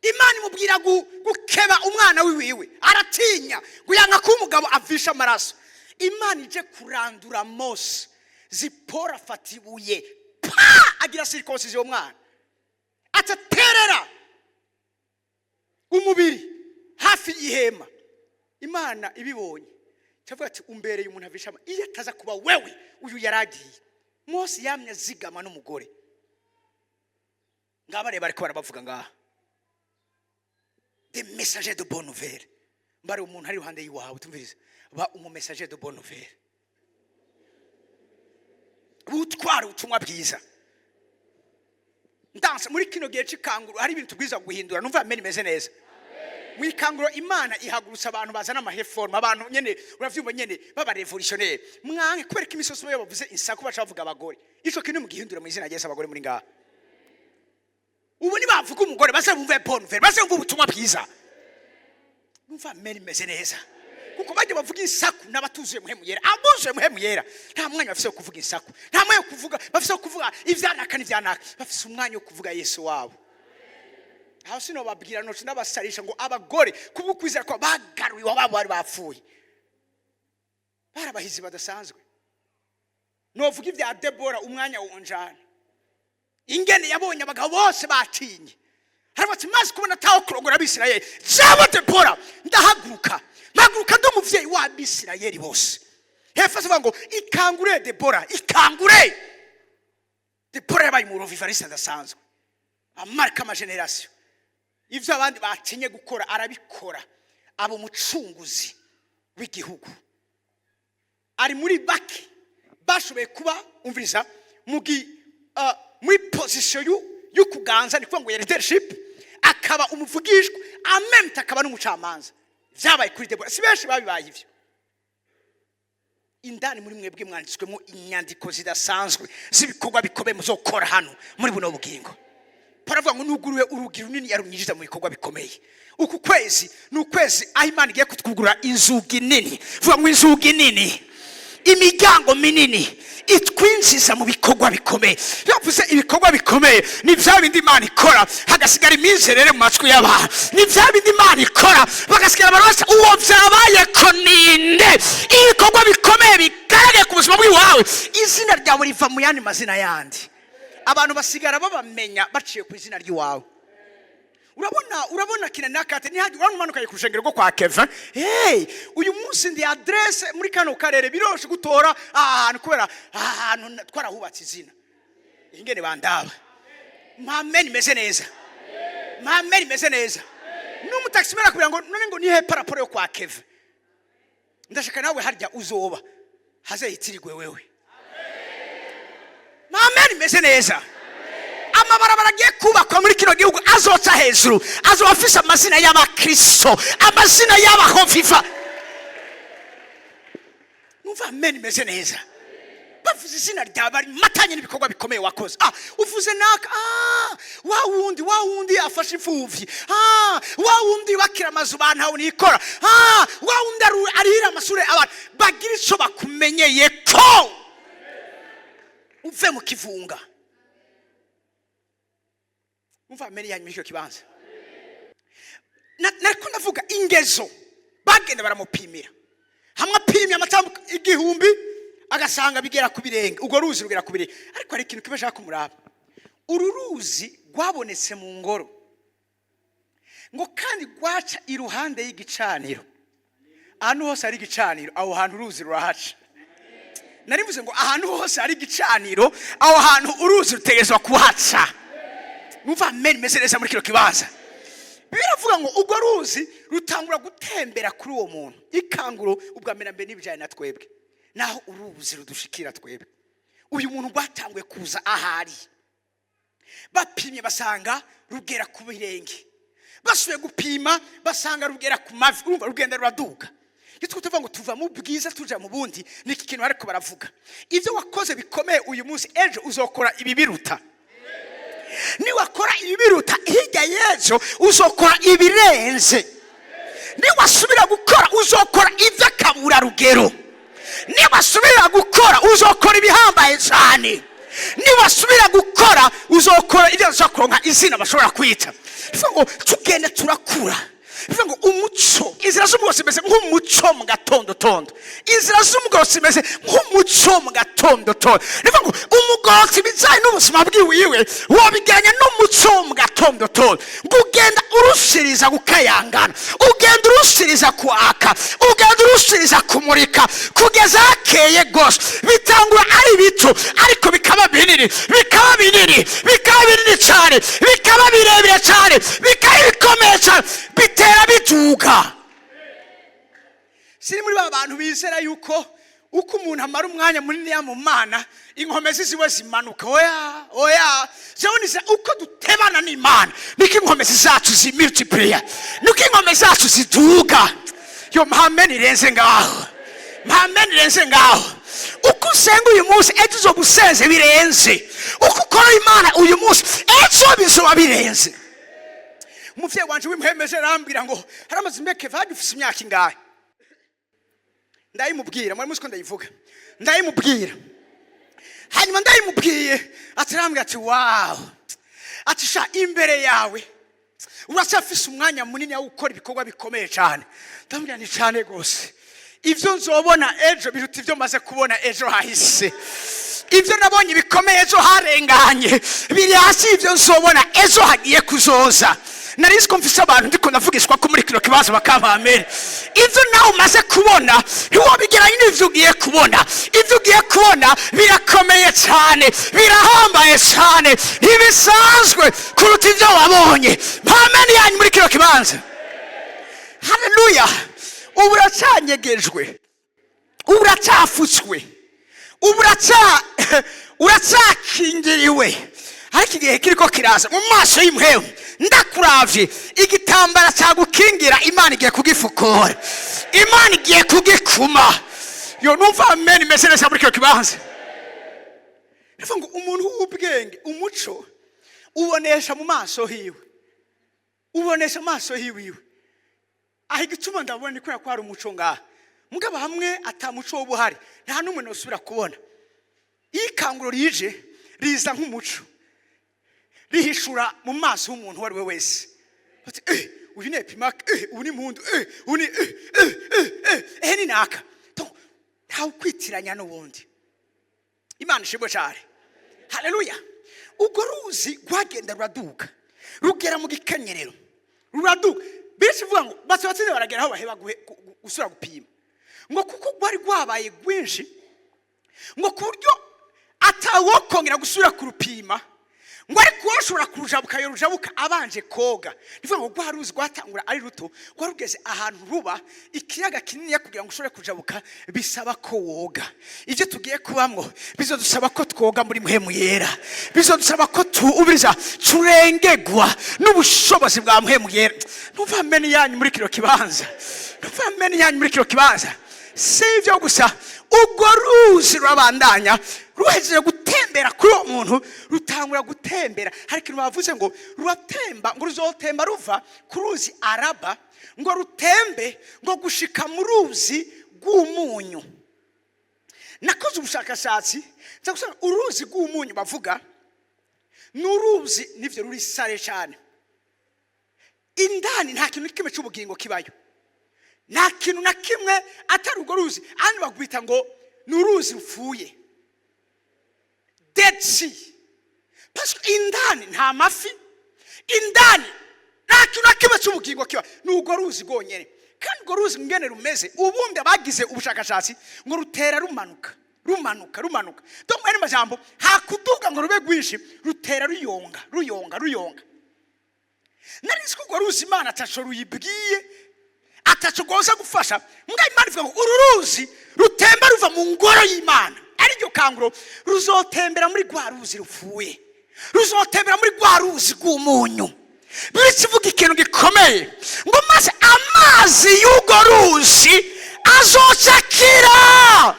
Imana imubwira gukeba umwana wiwiwe, aratinya ngo yanga ko umugabo avisha amaraso. Imana ije kurandura Mose, Zipora afata ibuye pa, agira circoncision uwo mwana, ataterera umubiri hafi y'ihema. Imana ibibonye Cyavuga ati: "Umbereye umuntu avishama, iyo ataza kuba wewe uyu yaragiye." Mose yamye azigama n'umugore. Ngaba reba, ariko barabavuga ngaha, des messagers de bonne nouvelle. Mbari umuntu ari iruhande y'iwawe, tumvirize: ba umu messager de bonne nouvelle, butwara ubutumwa bwiza. Ndanse muri kino gihe c'ikanguro hari ibintu tubwiza guhindura. Numva amen imeze neza. Mu ikanguro Imana ihagurutsa abantu bazana ama réformes, abantu nyene uravyumva nyene baba révolutionnaire. Mwanke kubera ko imisozi yo bavuze insaku baca bavuga abagore. Ico kintu mugihindura mu izina rya Yesu. Abagore muri ngaha ubu nibavuga umugore baze bumve bonne nouvelle, baze bumve ubutumwa bwiza. Numva amen imeze neza, kuko bajya bavuga insaku n'abatuzuye Muhemu Yera. Abuzuye Muhemu Yera nta mwanya bafise wo kuvuga insaku, nta mwanya wo kuvuga bafise wo kuvuga ivyanaka n'ivyanaka. Bafise umwanya wo kuvuga Yesu wabo. Aho sinobabwira noce ndabasarisha ngo abagore kubwo kwizera ko bagaruye iwabo bari bapfuye, barabahizi badasanzwe. Novuga ibya Debora umwanya wonjana, ingene yabonye abagabo bose batinye, haravuga ati: "Maze kubona ataho kurongora Abisirayeli, jewe Debora ndahaguruka, mpaguruka ndi umuvyeyi w'Abisirayeli bose." Hepfo avuga ngo: "Ikangure Debora, ikangure." Debora yabaye umu revivaliste adasanzwe, amarika ama générations. Ibyo abandi batinye gukora arabikora, aba umucunguzi w'igihugu. Ari muri bake bashoboye kuba, umviriza, muri position y'ukuganza, ni kuvuga ngo ya leadership, akaba umuvugishwa amemte, akaba n'umucamanza. Byabaye kuri Debora, si benshi babibaye ivyo. Indani muri mwebwe mwanditswemo inyandiko zidasanzwe z'ibikorwa bikomeye muzokora hano muri buno bugingo. Paravuga ngo nuguruye urugi runini yarunyinjiza mu bikorwa bikomeye. Uku kwezi ni ukwezi aho Imana igiye kutwugurura inzugi nini. Vuga ngo inzugi nini, imiryango minini itwinjiza mu bikorwa bikomeye. Iyo mvuze ibikorwa bikomeye, ni bya bindi Imana ikora hagasigara imyizerere mu matwi y'abantu, ni bya bindi Imana ikora bagasigara abantu bose uwo byabaye ko ninde. Ibikorwa bikomeye bigaragaye ku buzima bw'iwawe, izina ryawe riva mu yandi mazina yandi, abantu basigara babamenya baciye ku izina ry'iwawe. Urabona kina nakate ntihagi urabona umanuka ku rushengero rwo kwa Kevin. Hey, uyu munsi ndi adresse muri kano karere, biroshe gutora aha hantu kubera aha hantu twarahubatse izina. Ingene bandaba mpameni imeze neza, mpameni imeze neza. N'umutaxi arakubwira ngo none ngo nihe paraporo yo kwa Kevin? Ndashaka nawe harya uzoba hazehitirirwe wewe. Mpameni imeze neza. Amabarabara agiye kubakwa muri kino gihugu azoca hejuru azoba afise amazina y'abakristo, amazina y'abahoviva. Numva amen imeze neza. Bavuze izina ryawe bari matanye n'ibikorwa bikomeye wakoze. Ah, uvuze naka, ah, wa wundi, wa wundi afashe imfuvyi, ah, wa wundi bakira amazu bantawe nikora, ah, wa wundi arihira amashure abantu bagira ico bakumenyeye ko uve mu kivunga. Umva amen yanyu icyo kibanza. Nariko ndavuga ingezo bagenda baramupimira hamwe, apimye amatambuko 1000 agasanga bigera ku birenge, urwo ruzi rugera ku birenge. Ariko hari ikintu kiba ashaka kumuraba. Uru ruzi rwabonetse mu ngoro, ngo kandi rwaca iruhande y'igicaniro. Ahantu hose hari igicaniro, aho hantu uruzi rurahaca. Narivuze ngo ahantu hose hari igicaniro, aho hantu uruzi rutegerezwa kuhaca. Numva amen imeze neza muri kino kibanza. Biravuga ngo urwo ruzi rutangura gutembera kuri uwo muntu. Ikanguro ubwa mbere na mbere n'ibijyanye na twebwe, naho uruzi rudushikira twebwe. Uyu muntu rwatanguye kuza ahari, bapimye basanga rugera ku birenge, basubiye gupima basanga rugera ku mavi. Urumva rugenda ruraduga. Iyo tuvuga ngo tuva mu bwiza tuja mu bundi, ni iki kintu ariko baravuga: ibyo wakoze bikomeye uyu munsi, ejo uzokora ibibiruta. Niwakora ibibiruta, hirya y'ejo uzokora ibirenze. Niwasubira gukora, uzokora iby'akaburarugero. Niwasubira gukora, uzokora ibihambaye cyane. Niwasubira gukora, uzokora ibyo bashobora kuronka izina bashobora kwita. Bivuga ngo tugenda turakura. Bivuga ngo umuco, inzira z'umugororotsi zimeze nk'umuco mu gatondotondo. Inzira z'umugororotsi zimeze nk'umuco mu gatondotondo. Bivuga ngo umugororotsi, ibijyanye n'ubuzima bwiwiwe, wabijyanye n'umuco mu gatondotondo, ngo ugenda urushiriza gukayangana, ugenda urushiriza kwaka, ugenda urushiriza kumurika kugeza hakeye rwose. Bitangura ari bito, ariko bikaba binini, bikaba binini, bikaba binini cyane, bikaba birebire cyane, bikaba bikomeye cyane, bitera biduga. Siri muri ba bantu bizera yuko uko umuntu amara umwanya munini mu Mana, inkomezi ziwe zimanuka. Oya, oya, jewe nizera uko dutebana n'Imana niko inkomezi zacu zimultipliya, niko inkomezi zacu ziduga. Yo, mpame nirenze ngaho, mpame nirenze ngaho. Uko usenga uyu munsi, ejo uzoba usenze birenze. Uko ukora Imana uyu munsi, ejo bizoba birenze. Umuvyeyi wanje w'imuhemeje arambwira ngo haramaze imbeke vage ufise imyaka ingahe? Ndayimubwira, mwari muzi ko ndayivuga. Ndayimubwira, hanyuma ndayimubwiye, atarambwira ati: "Wow," ati: "Sha, imbere yawe uracyafise umwanya munini wo gukora ibikorwa bikomeye cyane." Ndamubwira ni cyane rwose, ibyo nzobona ejo biruta ibyo maze kubona ejo hahise. Ibyo nabonye bikomeye ejo harenganye biri hasi ibyo nzobona ejo hagiye kuzoza. Nari ko mfise abantu ndiko ndavugishwa ko muri kino kibazo bakampamere. Ibyo nawe umaze kubona ntiwobigeranye n'ibyo ugiye kubona. Ibyo ugiye kubona birakomeye cyane, birahambaye cyane, ntibisanzwe kuruta ibyo wabonye. Mpameni yanyu muri kino kibanza. Haleluya! Ubu uracyanyegejwe, ubu uracyafutswe, ubu uracyakingiriwe, ariko igihe kiriko kiraza mu maso y'imuhewe. Ndakuravye, igitambara cyagukingira Imana igiye kugifukura, Imana igiye kugikuma. Yo, numva amen imeze neza muri kino kibanza. Bivuga ngo umuntu w'ubwenge, umuco ubonesha mu maso hiwe, ubonesha amaso hiwiwe. Aho igituma ndabona ni kubera ko hari umuco ngaha. Mugabo hamwe ata muco woba uhari, nta n'umwe nosubira kubona. Iyo ikanguro rije, riza nk'umuco, rihishura mu maso h'umuntu uwo ari we wese. Bati: "Eh, uyu ni Epimake, eh, uyu ni Mpundu, eh, uyu ni eh, eh, eh, eh, eh, ni naka." Donc, ntawe ukwitiranya n'uwundi. Imana ishimwe cyane. Haleluya! Urwo ruzi rwagenda ruraduga, rugera mu gikenyerero, ruraduga. Benshi ivuga ngo bose batsinze baragera aho baheba gusubira gupima, ngo kuko rwari rwabaye rwinshi, ngo ku buryo atawokongera gusubira kurupima, ngo ariko uwoshobora kurujabuka yorujabuka abanje koga. Ni ukuvuga ngo rwa ruzi rwatangura ari ruto, rwari rugeze ahantu ruba ikiyaga kinini. Kugira ngo ushobore kujabuka bisaba ko woga. Ibyo tugiye kubamwo bizodusaba ko twoga muri Mpwemu Yera, bizodusaba ko tuubiriza, turengegwa n'ubushobozi bwa Mpwemu Yera. Numva ameni yanyu muri kino kibanza, numva ameni yanyu muri kino kibanza. Si ibyo gusa, urwo ruzi rurabandanya. Ruhejeje gutembera kuri uwo muntu, rutangura gutembera. Hari ikintu bavuze ngo ruratemba, ngo ruzotemba ruva ku ruzi Araba, ngo rutembe ngo gushika mu ruzi rw'umunyu. Nakoze ubushakashatsi, nza gusanga uruzi rw'umunyu bavuga ni uruzi nivyo ruri salé cyane. Indani nta kintu kimwe cy'ubugingo kibayo, nta kintu na kimwe atari urwo ruzi. Ahandi bagwita ngo ni uruzi rupfuye, Dead Sea, parce que indani nta mafi, indani nta kintu na kimwe cy'ubugingo kiba, ni urwo ruzi rwonyine. Kandi urwo ruzi ngene rumeze, ubundi abagize ubushakashatsi ngo rutera rumanuka, rumanuka, rumanuka. Donc, mu majambo, hakuduga ngo rube rwinshi, rutera ruyonga, ruyonga, ruyonga. Nari nzi ko urwo ruzi Imana ataco ruyibwiye, ataco rwoza gufasha. Mbwa Imana ivuga ngo uru ruzi rutemba ruva mu ngoro y'Imana, ariryo kanguro, ruzotembera muri rwa ruzi rupfuye, ruzotembera muri rwa ruzi rw'umunyu. Bityo ivuga ikintu gikomeye ngo maze amazi y'urwo ruzi azocakira.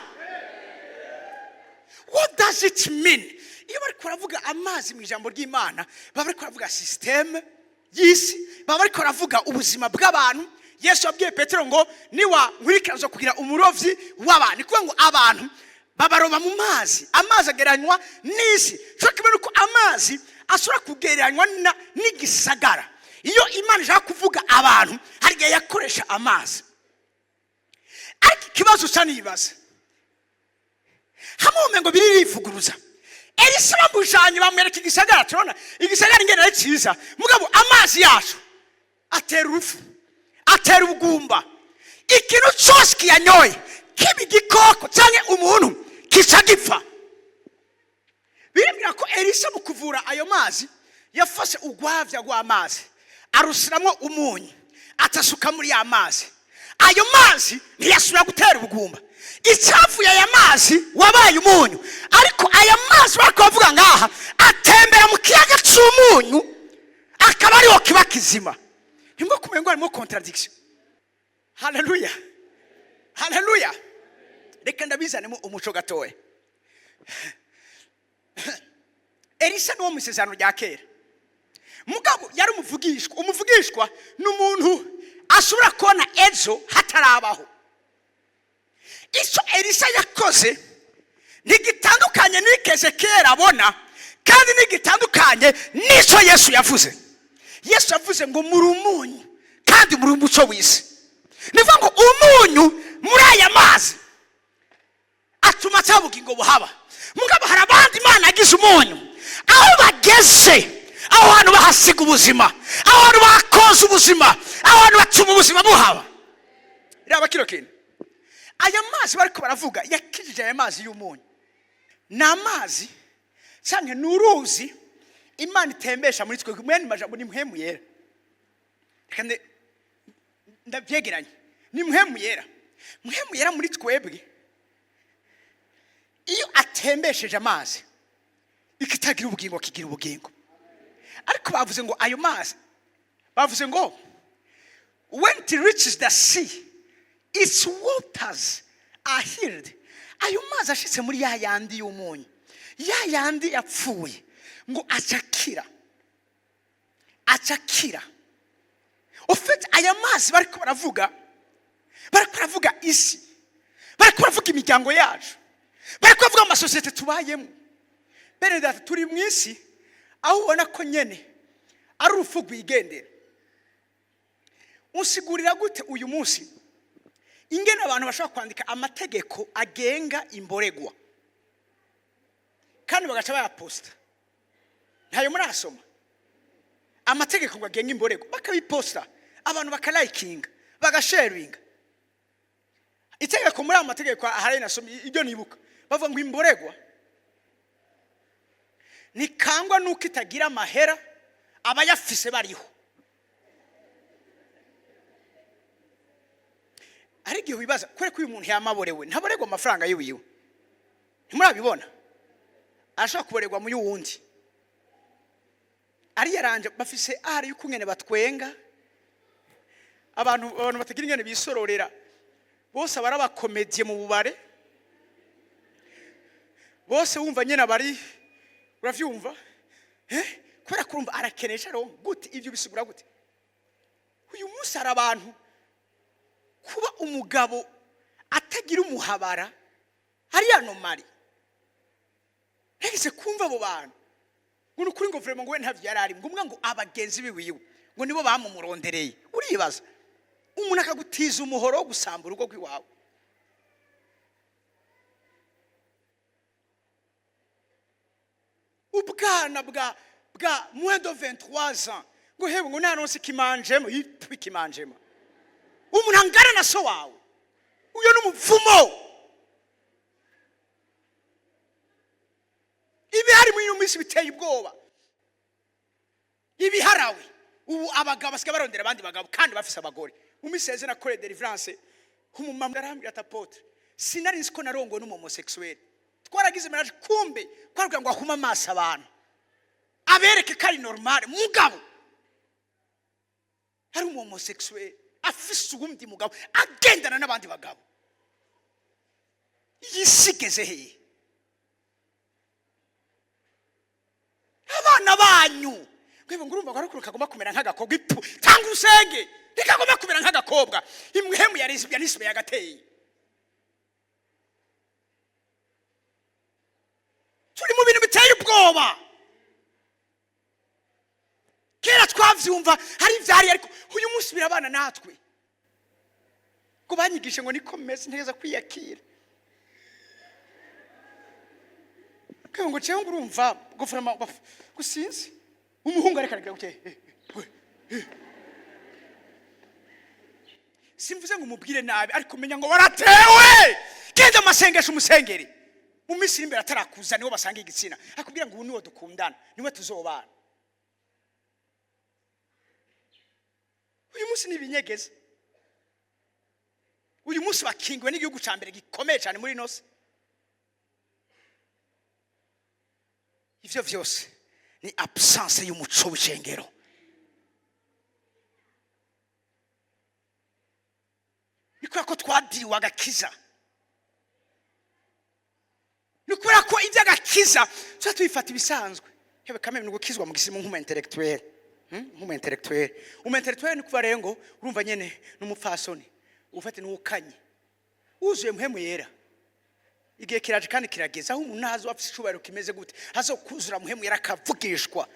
What does it mean? Iyo bariko baravuga amazi mu ijambo ry'Imana, baba bariko baravuga système y'isi, baba bariko baravuga ubuzima bw'abantu. Yesu yabwiye Petero ngo: "Niwa nkurikira kugira umurovyi w'abantu." Ni kuvuga ngo abantu babaroba mu mazi. Amazi agereranywa n'isi, cyo kimwe nuko amazi ashobora kugereranywa n'igisagara. Iyo Imana ishaka kuvuga abantu, hari igihe yakoresha amazi. Ariko ikibazo usa nibaza hamwe ngo biririvuguruza. Elisa bamujanye, bamwereka igisagara. Turabona igisagara ingene ari cyiza, mugabo amazi yacu atera urupfu, atera ubugumba. Ikintu cyose kiyanyoye, kiba igikoko cyangwa umuntu, kica gipfa. Biribwira ko Elisa mu kuvura ayo mazi yafashe urwabya rw'amazi, arushyiramo umunyu, atasuka muri ya mazi. Ayo mazi ntiyasubira gutera ubugumba. Icyavuye aya mazi wabaye umunyu. Ariko aya mazi bari kubavuga ngaha atembera mu kiyaga cy'umunyu, akaba ariho kiba kizima. Ntimwo kumenya ngo harimo contradiction. Haleluya, haleluya! Reka ndabizanemo umuco gatoya. Elisa ni wo mu Isezerano rya Kera, mugabo yari umuvugishwa. Umuvugishwa ni umuntu ashobora kubona ejo hatarabaho. Icyo Elisa yakoze ntigitandukanye n'ikeze kera abona, kandi ntigitandukanye n'icyo Yesu yavuze. Yesu yavuze ngo: "Muri umunyu kandi muri umuco w'isi." Ni ukuvuga ngo umunyu muri aya mazi atuma ata bugingo buhaba. Mugabo hari abandi Imana yagize umunyu, aho bageze aho hantu bahasiga ubuzima, aho hantu bakoza ubuzima, aho hantu batuma ubuzima buhaba. Reba kino kintu: aya mazi bariko baravuga yakijije, aya mazi y'umunyu, ni amazi cyangwa ni uruzi Imana itembesha muri twe. Mwene majambo ni Mpwemu Yera. Reka ndabyegeranye, ni Mpwemu Yera. Mpwemu Yera muri twebwe, iyo atembesheje amazi, ikitagira ubugingo kigira ubugingo. Ariko bavuze ngo ayo mazi, bavuze ngo "when it reaches the sea, its waters are healed". Ayo mazi ashitse muri ya yandi y'umunyu, ya yandi yapfuye, ngo acakira, acakira. Ufite aya mazi bariko baravuga, bariko baravuga isi, bariko baravuga imiryango yacu, bariko baravuga amasosiyete tubayemo. Bene data, turi mu isi aho ubona ko nyene ari urupfu rwigendera. Unsigurira gute uyu munsi ingene abantu bashobora kwandika amategeko agenga imboregwa kandi bagaca bayaposta? Ntayo murasoma? Amategeko ngo agenga imboregwa, bakabiposta, abantu bakalayikinga, bagasharinga. Itegeko muri ayo mategeko ahari nasomye, ibyo nibuka, bavuga ngo imboregwa ntikangwa nuko itagira amahera, abayafise bariho. Hari igihe wibaza kubera ko uyu muntu yamaborewe, ntaboregwa amafaranga yiwiwe. Ntimurabibona? Arashobora kuborerwa mu y'uwundi ariyaranje. Bafise ahari y'ukungene batwenga abantu. Abantu batagira ingene bisororera bose aba ari abakomediye mu bubare bose. Wumva nyine abari, uravyumva, eh? Kubera kurumva arakenesha ronka gute? Ibyo bisigura gute? Uyu munsi hari abantu kuba umugabo atagira umuhabara ari anomali. Nageze kumva abo bantu ngo ni ukuri, ngo vraiment, ngo we ntavyo yari arimo, ngo umwe, ngo abagenzi biwiwe ngo nibo bamumurondereye. Uribaza umuntu akagutiza umuhoro wo gusamba urugo rw'iwawe? Ubwana bwa moins de 23 ans, ngo hewe, ngo naronse ikimanjemo, yitwa ikimanjemo, umuntu angana na so wawe. Uyo ni umuvumo. Ibihari muri ino minsi biteye ubwoba. Ibiharawe ubu, abagabo basigaye barondera abandi bagabo kandi bafise abagore. Mu minsi yeze nakoreye deliverance, umumama arambwira ati: "Apôtre, sinari nzi ko narongowe n'umu homosexuel. Twaragize mariage, kumbe twaravuga ngo ahume amaso abantu, abereke ko ari normal." Mugabo ari umu homosexuel, afise uwundi mugabo, agendana n'abandi bagabo. Yisigeze hehe? Abana banyu mwebwe ngo urumva ko ariko kagomba kumera nk'agakobwa. Ipfu, tanga urusenge, ntikagomba kumera nk'agakobwa. Imwemu ya lesbianisme yagateye. Turi mu bintu biteye ubwoba. Kera Twavyumva hari ivyari, ariko uyu munsi birabana natwe ngo banyigishe ngo niko meze, ntegeza kwiyakira. Kwe ngo cewe ngo urumva ngo vraiment ngo sinzi umuhungu ariko aragira gute. Simvuze ngo umubwire nabi, ariko menya ngo waratewe. Genda amasengesho, umusengeri mu minsi iri imbere atarakuza niwo basanga igitsina, akubwira ngo ubu niwo dukundana, niwe tuzobana. Uyu munsi ni ibinyegeza. Uyu munsi bakingiwe n'igihugu cya mbere gikomeye cyane muri ino si. Ivyo vyose ni absence y'umuco w'ishengero. Ni kubera ko twadiriwe agakiza, ni kubera ko iby'agakiza tuba tubifata ibisanzwe. Hewe kameme, ni ugukizwa mu gisimu nk'umu intellectuel. Nk'umu intellectuel. Umu intellectuel ni kuva rero ngo urumva nyene n'umupfasoni ufate n'ukanye wuzuye Mpwemu Yera. Igihe kiraje kandi kirageze aho umuntu azo afise icubahiro kimeze gute azokuzura Mpwemu Yera, akavugishwa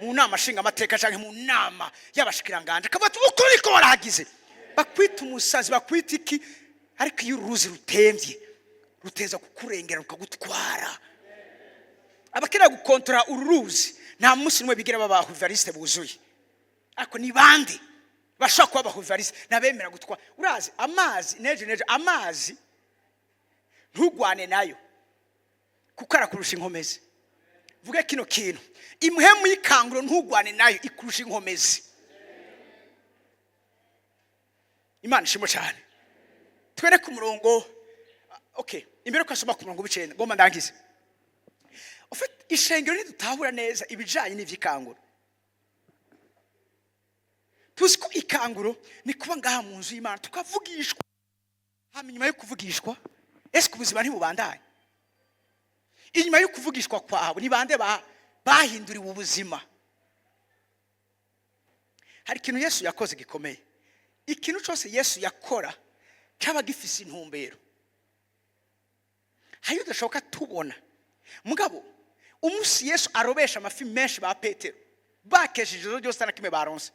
mu nama nshingamateka canke mu nama y'abashikiranganje, akavuga ati ukuri ko warahagize. Bakwita umusazi, bakwita iki, ariko iyo uruzi rutemvye ruteza kukurengera rukagutwara. Abakenera gukontora uru ruzi nta munsi n'umwe bigira baba abahuvariste buzuye. Ariko ni bande bashobora kuba abahuvariste? N'abemera gutwara. Urazi amazi nejo nejo, amazi ntugwane nayo kuko arakurusha inkomezi. Vuge kino kintu, impwemu y'ikanguro ntugwane nayo, ikurusha inkomezi. Imana ishimwe cyane. Twereke umurongo. Okay, imbere ko asoma ku murongo w'icenda, ngomba ndangize. Ufite ishengero ntidutahura neza ibijanye n'ivy'ikanguro. Tuzi ko ikanguro ni kuba ngaha mu nzu y'Imana tukavugishwa, hama inyuma yo kuvugishwa ese ubuzima ntibubandanye? Inyuma yo kuvugishwa kwawe ni bande bahinduriwe ubuzima? Hari ikintu Yesu yakoze gikomeye. Ikintu cyose Yesu yakora cyaba gifise intumbero. Hari udashoboka tubona mugabo umunsi Yesu arobesha amafi menshi ba Petero bakesheje ijoro ryose na kimwe baronse,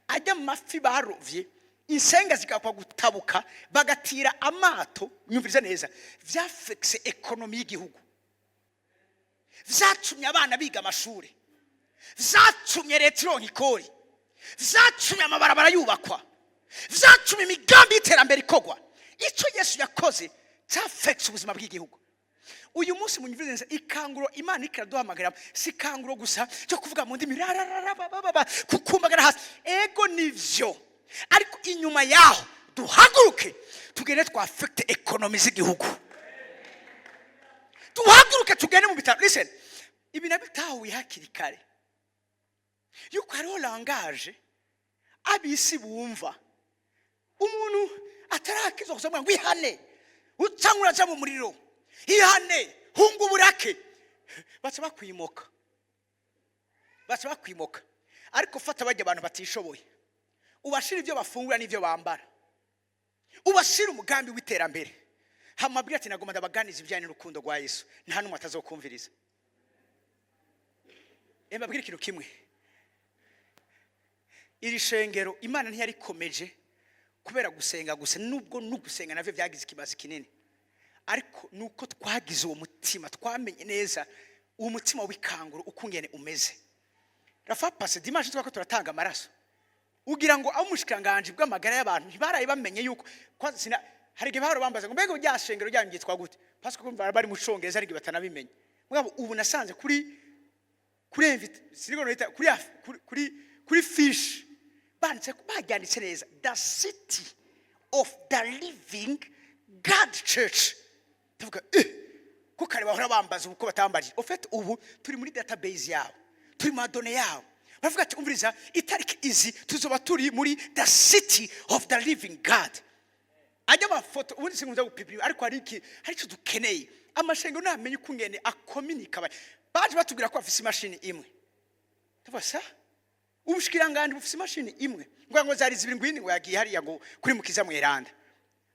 ajya mu mafi barovye insenga zigakwa gutabuka bagatira amato. Nyumviriza neza, vyafekse ekonomi y'igihugu, vyatumye abana biga amashuri, vyatumye leta ironka ikori, vyatumye amabarabara yubakwa, vyatumye imigambi y'iterambere ikorwa. Ico Yesu yakoze cyafekse ubuzima bw'igihugu. Uyu munsi munyumvirize neza, ikanguro Imana ikiraduhamagarira si ikanguro gusa cyo kuvuga mu ndimi rarararabababa kukumbagara hasi. Ego nivyo, ariko inyuma yaho duhaguruke tugende twafekte ekonomi z'igihugu, duhaguruke tugende mu bitaro. Listen, ibi nabitahuye hakiri kare yuko hariho langage abisi bumva. Umuntu atarakizwa gusa ngo ihane cyangwa uraja mu muriro, ihane, hunga uburake, baca bakwimoka, baca bakwimoka. Ariko fata bajya abantu batishoboye, ubashira ibyo bafungura n'ibyo bambara, ubashira umugambi w'iterambere, hamabwira ati nagomba ndabaganiza ibijyanye n'urukundo rwa Yesu, nta n'umwe atazokumviriza. Mbabwire ikintu kimwe, iri shengero Imana ntiyarikomeje kubera gusenga gusa, nubwo n'ugusenga navyo byagize ikibazo kinini, ariko nuko twagize uwo mutima, twamenye neza uwo mutima w'ikanguro ukungene umeze. Rafa pase dimanche twako turatanga amaraso, ugira ngo abo umushikiranganje bw'amagara y'abantu ntibaraye bamenye yuko kwa sina. Hari igihe bahora bambaza ngo mbega rya shengero ryanyu ryitwa gute, parce que kumva bari mu Congereza, hari igihe batanabimenye. Mugabo ubu nasanze kuri invite siniko nita kuri fiche banditse, baryanditse neza, The City of the Living God Church. Tuvuga ko kare bahora bambaza uko batambaje. Au fait ubu turi muri database yabo, turi mu madone yabo. Baravuga ati umviriza, itariki izi tuzoba turi muri The City of the Living God. Ajya amafoto ubundi sinkunze gupipira, ariko hari iki, hari icyo dukeneye. Amashengero namenye ukungene akominika. Baje batubwira ko bafise imashini imwe, tuvuga sa ubushikiranganje bufise imashini imwe, ngo zari zibiri, ngwini ngo yagiye hariya ngo kuri Mukiza Mweranda.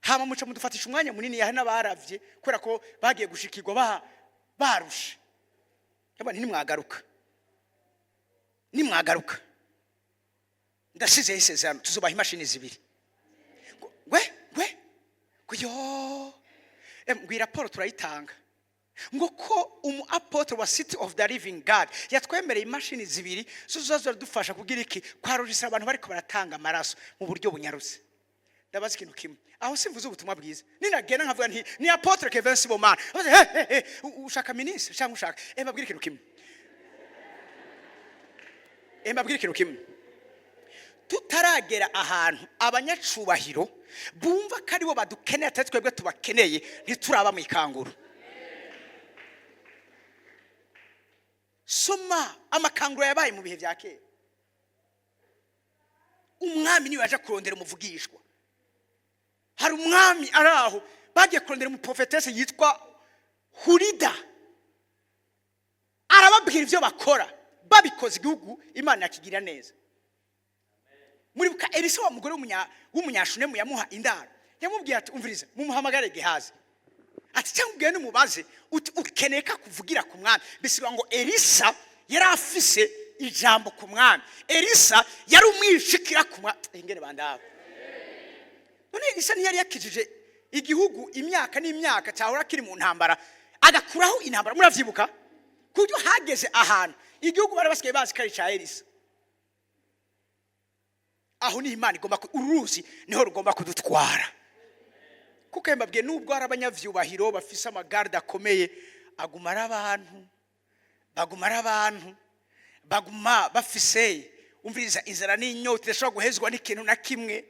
Hama muca mudufatisha umwanya munini yahe n'abaravye kubera ko bagiye gushikirwa barushe. Yaba nimwagaruka, nimwagaruka. Ndasizeho isezerano, tuzubaha imashini zibiri. Ngo, we we, ngo yo, ngo iyi raporo turayitanga, ngo ko umu apôtre wa City of the Living God yatwemereye imashini zibiri zo ziza ziradufasha kugira iki? Kwarurisa abantu bariko baratanga amaraso mu buryo bunyarutse. Ndabaza ikintu kimwe, aho simvuze ubutumwa bwiza? Ninagenda nkavuga nti ni apôtre Kevin Sibomana, bavuze, he he he, ushaka ministre cyangwa ushaka? Mbabwire ikintu kimwe, mbabwire ikintu kimwe: tutaragera ahantu abanyacubahiro bumva ko aribo badukeneye, atari twebwe tubakeneye, ntituraba mu ikanguro. Soma amakanguro yabaye mu bihe bya kera. Umwami niwe yaje kurondera umuvugishwa. Hari umwami ari aho bagiye kurondera umuprophétesse yitwa Hurida, arababwira ibyo bakora, babikoze igihugu Imana yakigira neza. Muribuka Elisa, wa mugore w'umunyashunemu yamuha indaro, yamubwiye ati: "Umviriza, mumuhamagare Gehazi." Ati: "Cyangwa ugende umubaze uti ukeneye ko akuvugira ku mwami." Bisiba ngo Elisa yari afise ijambo ku mwami. Elisa yari umwishikira ku mwami. Ingene bandaba none, Elisa ntiyari yakijije igihugu imyaka n'imyaka cyahora kiri mu ntambara, agakuraho intambara? Muravyibuka ku buryo hageze ahantu igihugu bari basigaye bazi ko ari icya Elisa. Aho ni Imana igomba uruzi niho rugomba kudutwara, kuko mbabwiye, nubwo hari abanyavyubahiro bafise amagarde akomeye, aguma ari abantu, baguma ari abantu, baguma bafise, umviriza, inzara n'inyota idashobora guhezwa n'ikintu na kimwe,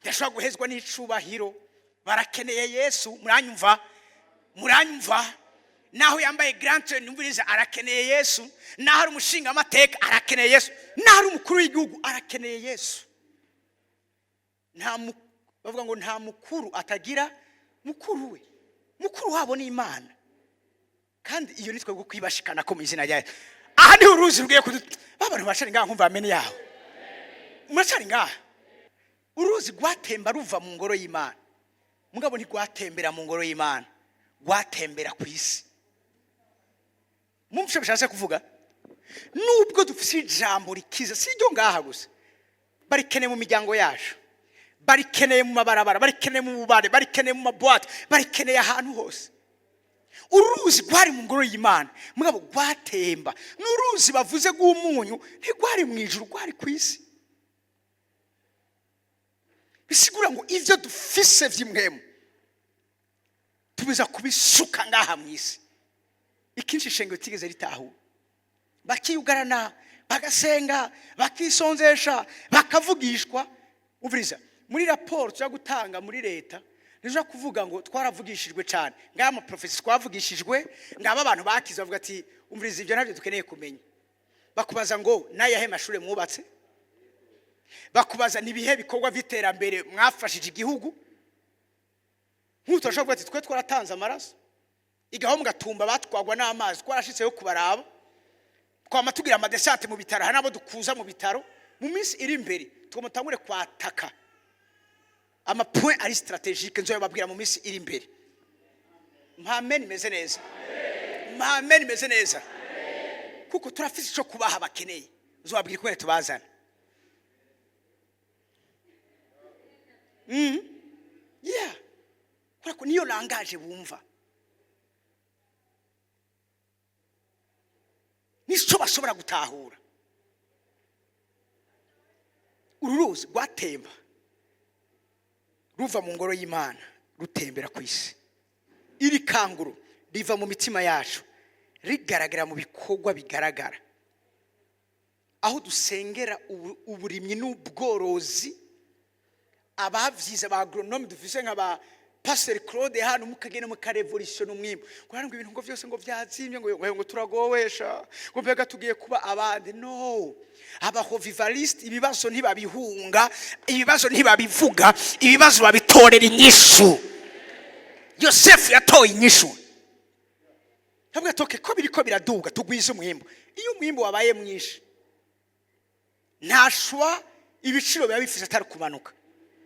idashobora guhezwa n'icubahiro. Barakeneye Yesu. Muranyumva? Muranyumva? Naho yambaye grand, umviriza, arakeneye Yesu. Naho ari umushinga amateka, arakeneye Yesu. Naho ari umukuru w'igihugu, arakeneye Yesu. Nta bavuga ngo nta mukuru atagira mukuru we. Mukuru wabo ni Imana, kandi iyo ni twebwe kwibashikana ko mu izina rya Yesu. Aha niho uruzi rugiye kudu babantu bacari ngaha. Nkumva amene yaho. Muracari ngaha? Uruzi rwatemba ruva mu ngoro y'Imana, mugabo ntirwatembera mu ngoro y'Imana, rwatembera ku isi. Mumvise bishatse kuvuga? Nubwo dufite ijambo rikiza, si iryo ngaha gusa, barikeneye mu miryango yacu, barikeneye mu mabarabara, barikeneye mu bubare, barikeneye mu maboîtes, barikeneye ahantu hose. Uruzi rwari mu ngoro y'Imana, mugabo rwatemba n'uruzi bavuze rw'umunyu ntirwari mu ijuru, rwari ku isi. Bisigura ngo ivyo dufise vy'impwemu tubiza kubisuka ngaha mu isi. Ikinshi ishengero ritigeze ritahura, bakiyugarana, bagasenga, bakisonzesha, bakavugishwa. Umviriza, muri raporo tuja gutanga muri leta, ntiduja kuvuga ngo twaravugishijwe cyane, ngaha amaprophéties twavugishijwe, ngaba abantu bakize. Bavuga ati: "Umviriza, ibyo ntabyo dukeneye kumenya." Bakubaza ngo n'ayahe mashuri mwubatse, bakubaza nibihe bikorwa by'iterambere mwafashije igihugu. Nk'ubu turashobora kuvuga ati twe twaratanze amaraso igaho mu Gatumba, batwagwa n'amazi, twarashitseyo kubaraba, twama tugira amadescentes mu bitaro, hari n'abo dukuza mu bitaro. Mu minsi iri imbere tugomba kwataka amapoints ari stratégiques, nzoyababwira mu minsi iri imbere. Mpameni imeze neza, mpameni imeze neza, kuko turafite icyo kubaha bakeneye. Nzobabwira uko tubazana. Yeah, kubera ko niyo langage bumva, nicyo bashobora gutahura. Uru ruzi rwatemba ruva mu ngoro y'Imana, rutembera ku isi. Iri kanguro riva mu mitima yacu, rigaragara mu bikorwa bigaragara, aho dusengera uburimyi n'ubworozi, ababyize ba agronome dufise nka ba Pasteur Claude hano, mukagenda mukarevolutiona umwimbu. Ngo ngo ibintu ngo byose ngo byazimye, ngo turagowesha, ngo mbega tugiye kuba abandi. No aba revivalistes, ibibazo ntibabihunga, ibibazo ntibabivuga, ibibazo babitorera inyishu. Yosefu yatoye inyishu, ntabwo toke ko biriko biraduga, tugwize umwimbu. Iyo umwimbu wabaye mwinshi, nta choix ibiciro biba bifise atari kumanuka.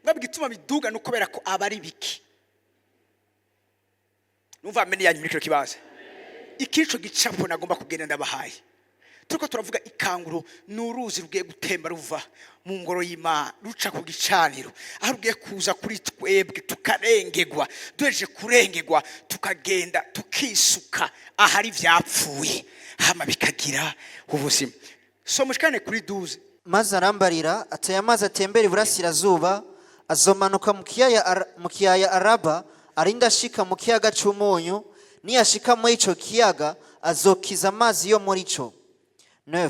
Mwabwo igituma biduga ni ukubera ko aba ari biki. Numva amene yanyu muri kino kibanza. Ikico gicapo nagomba kugenda ndabahaye. Turiko turavuga ikanguro, ni uruzi rugiye gutemba ruva mu ngoro y'Imana, ruca ku gicaniro, aho rugiye kuza kuri twebwe tukarengegwa. Duhejeje kurengegwa, tukagenda tukisuka ahari ivyapfuye, hama bikagira ubuzima. So mushikane kuri 12. Maze arambarira ati: "Aya mazi atembera iburasirazuba azomanuka mu kiyaya Araba, arinda ashika mu kiyaga c'Umunyu. Niyashika muri ico kiyaga, azokiza amazi yo muri co." 9.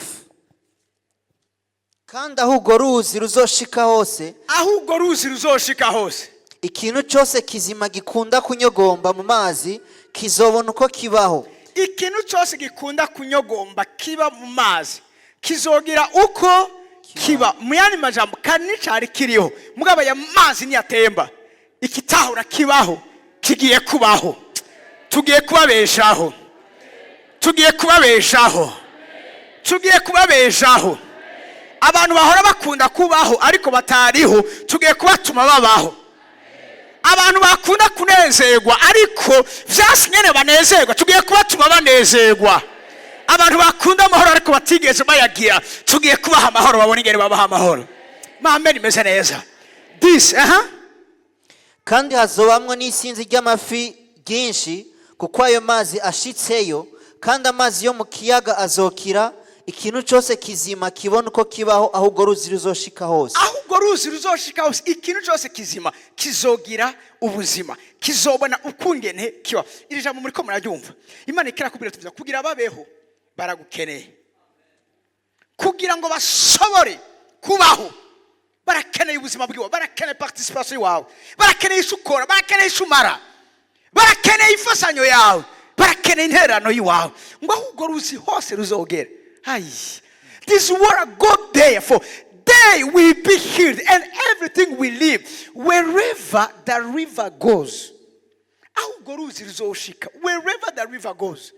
Kandi aho urwo ruzi ruzoshika hose, Aho urwo ruzi ruzoshika hose, ikintu cyose kizima gikunda kunyogomba mu mazi kizobona uko kibaho. Ikintu cyose gikunda kunyogomba kiba mu mazi kizogira uko kiba. Mu yandi majambo, kandi n'icyari kiriho, mugabo aya mazi niyatemba, ikitahura kibaho kigiye kubaho. Tugiye kubabeshaho, tugiye kubabeshaho, tugiye kubabeshaho. Abantu bahora bakunda kubaho ariko batariho, tugiye kubatuma babaho. Abantu bakunda kunezerwa ariko vyasi nyene banezerwa, tugiye kubatuma banezerwa. Abantu bakunda amahoro ariko batigeze bayagira, tugiye kubaha amahoro, babone ingene babaha amahoro. Mame nimeze neza 10, aha. Kandi hazobamwo n'isinzi ry'amafi ryinshi, kuko ayo mazi ashitseyo. Kandi amazi yo mu kiyaga azokira, ikintu cyose kizima kibona uko kibaho aho urwo ruzi ruzoshika hose. Aho urwo ruzi ruzoshika hose, ikintu cyose kizima kizogira ubuzima, kizobona ukungene kiba. Iri jambo muriko muraryumva? Imana ikirakubwira tuvuga kugira babeho baragukeneye. Kugira ngo bashobore kubaho barakeneye ubuzima bwiwe, barakeneye participation iwawe, barakeneye icyo ukora, barakeneye icyo umara, barakeneye imfashanyo yawe, barakeneye intererano y'iwawe. Ngo aho urwo ruzi hose ruzogera, ayi, this water go there, for they will be healed and everything will live wherever the river goes. Aho urwo ruzi ruzoshika, wherever the river goes,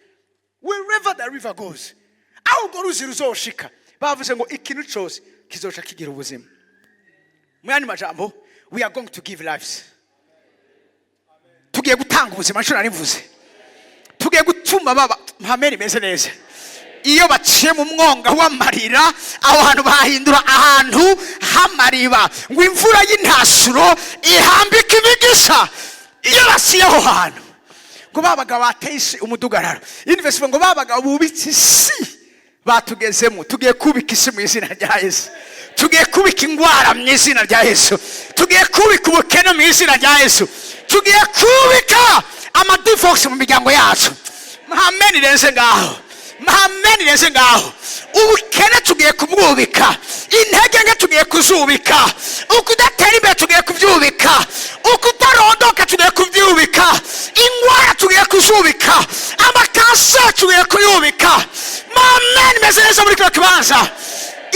wherever the river goes, aho urwo ruzi ruzoshika, bavuze ngo ikintu cyose kizoca kigira ubuzima. Mu yandi majambo, we are going to give lives. Tugiye gutanga ubuzima. Nshuro narivuze, tugiye gutuma baba mpamere imeze neza. Iyo baciye mu mwonga w'amarira, aho hantu bahindura ahantu h'amariba, ngo imvura y'intashuro ihambike imigisha. Iyo baciye aho hantu, ngo babaga bateye isi umudugararo. University, ngo babaga bubitse isi batugezemo. Tugiye kubika isi mu izina rya Yesu. Tugiye kubika indwara mu izina rya Yesu. Tugiye kubika ubukene mu izina rya Yesu. Tugiye kubika amadivorce mu miryango yacu. Amen irenze ngaho, amen irenze ngaho. Ubukene tugiye kubwubika, intege nke tugiye kuzubika, ukudatera imbere tugiye kubyubika, ukutarondoka tugiye kubyubika, indwara tugiye kuzubika, amakanseri tugiye kuyubika. Amen imeze neza muri kino kibanza.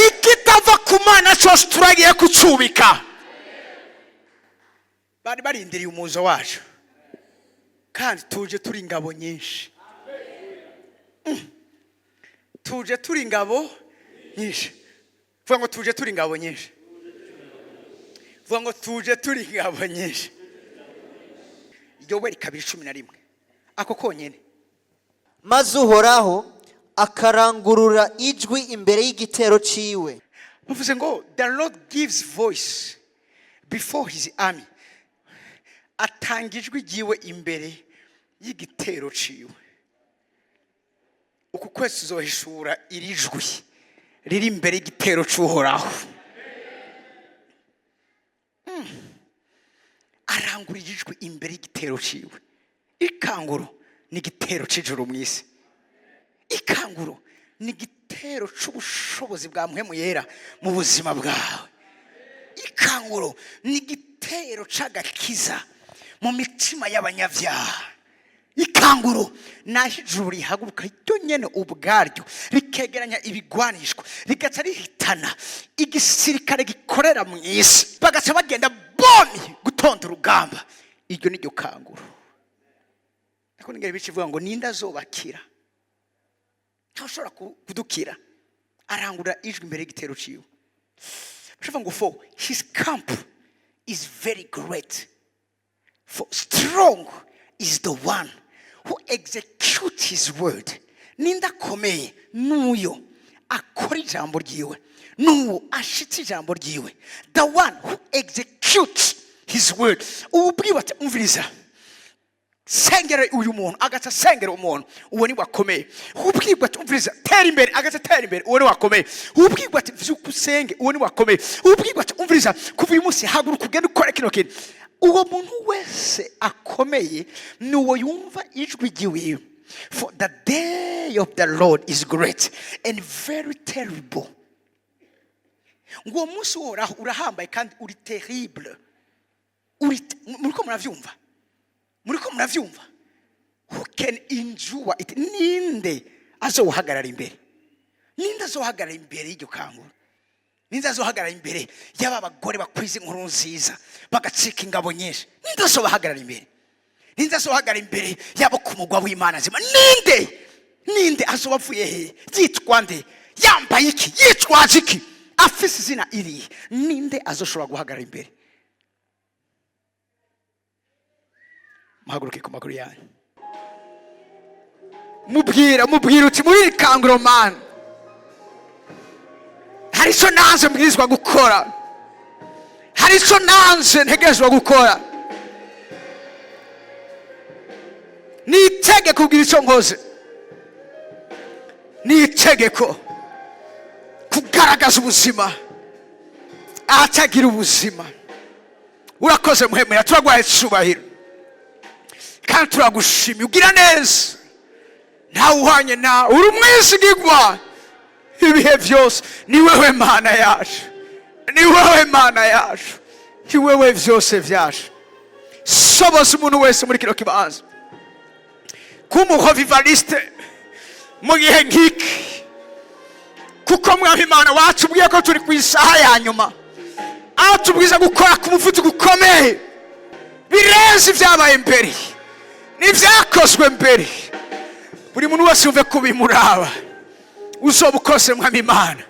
Ikitava ku Mana cyose turagiye kucubika. Bari barindiriye umuzo wacu, kandi tuje turi ingabo nyinshi. Tuje turi ingabo nyinshi. Vuga ngo tuje turi ingabo nyinshi. Vuga ngo tuje turi ingabo nyinshi. Yoweri 2:11, ako konyene. Maze Uhoraho akarangurura ijwi imbere y'igitero ciwe. Bavuze ngo the Lord gives voice before his army. Atanga ijwi ryiwe imbere y'igitero ciwe. Uku kwezi tuzohishura iri jwi riri imbere y'igitero c'Uhoraho. Arangura ijwi imbere y'igitero ciwe. Ikanguro ni igitero c'ijuru mu isi. Ikanguro ni igitero c'ubushobozi bwa Mpwemu Yera mu buzima bwawe. Ikanguro ni igitero c'agakiza mu mitima y'abanyabyaha. Ikanguro naho ijuru rihaguruka ryo nyene ubwaryo, rikegeranya ibigwanishwa, rigaca rihitana igisirikare gikorera mu isi, bagaca bagenda bomi gutonda urugamba. Iryo ni ryo kanguro. Ariko ningere bice ivuga ngo ninde azobakira? Ntashobora kudukira. Arangurura ijwi imbere y'igitero ciwe. Bashavuga ngo for his camp is very great, for strong is the one who executes his word. Ninde akomeye? N'uyo Akora ijambo ryiwe, n'uwo ashitse ijambo ryiwe, the one who executes his word. Ubwiwe ati: "Umviriza, sengera uyu muntu," agaca asengera umuntu, uwo ni wakomeye. Ubwirwa ati: "Umviriza, tera imbere," agaca atera imbere, uwo ni wakomeye. Ubwirwa ati: "Vyuka usenge," uwo ni wakomeye. Ubwirwa ati: "Umviriza, kuva uyu munsi haguruka ugende ukore kino kintu." Uwo muntu wese akomeye ni uwo yumva ijwi ryiwiwe. For the day of the Lord is great and very terrible. Ngo uwo munsi woraho urahambaye kandi uri terrible, uri. Muriko muravyumva? Muriko muravyumva? Who can endure it? Ninde azowuhagarara imbere? Ninde azohagarara imbere y'iryo kangura? Ninde azohagarara imbere y'aba bagore bakwiza inkuru nziza bagacika ingabo nyinshi? Ninde azobahagarara imbere? Ninde azohagarara imbere y'abo ku mugwa w'Imana nzima? Ninde? Ninde azoba avuye he? Yitwa nde? Yambaye iki? Yitwaje iki? Afise izina irihe? Ninde azoshobora guhagarara imbere? Muhaguruke ku maguru yanyu. Mubwira, mubwira uti: "Muri iri kanguro, Mana, hari icyo nanze mbwirizwa gukora, hari icyo nanze ntegerezwa gukora. Ni itegeko kugira icyo nkoze, ni itegeko kugaragaza ubuzima ahatagira ubuzima." Urakoze muhemera, turaguhaye icyubahiro kandi turagushimye. Ugira neza, ntawe uhwanye nawe, uri umwizigirwa ibihe byose. Ni wewe Mana yacu, ni wewe Mana yacu, ni wewe byose byacu. Soboza umuntu wese muri kino kibanza kuba umurevivaliste mu gihe nk'iki, kuko Mwami Imana watubwiye ko turi ku isaha ya nyuma, aho tubwiza gukora ku muvuduko ukomeye birenze ibyabaye mbere n'ibyakozwe mbere. Buri muntu wese yumve ko bimuraba. Uzoba ukose, Mwami Imana.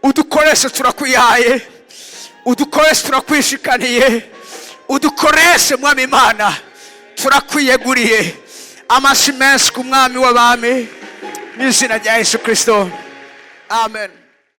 Udukoreshe, turakwihaye. Udukoreshe, turakwishikaniye. Udukoreshe, Mwami Imana, turakwiyeguriye. Amashyi menshi ku Mwami w'abami, mu izina rya Yesu Kirisito, amen.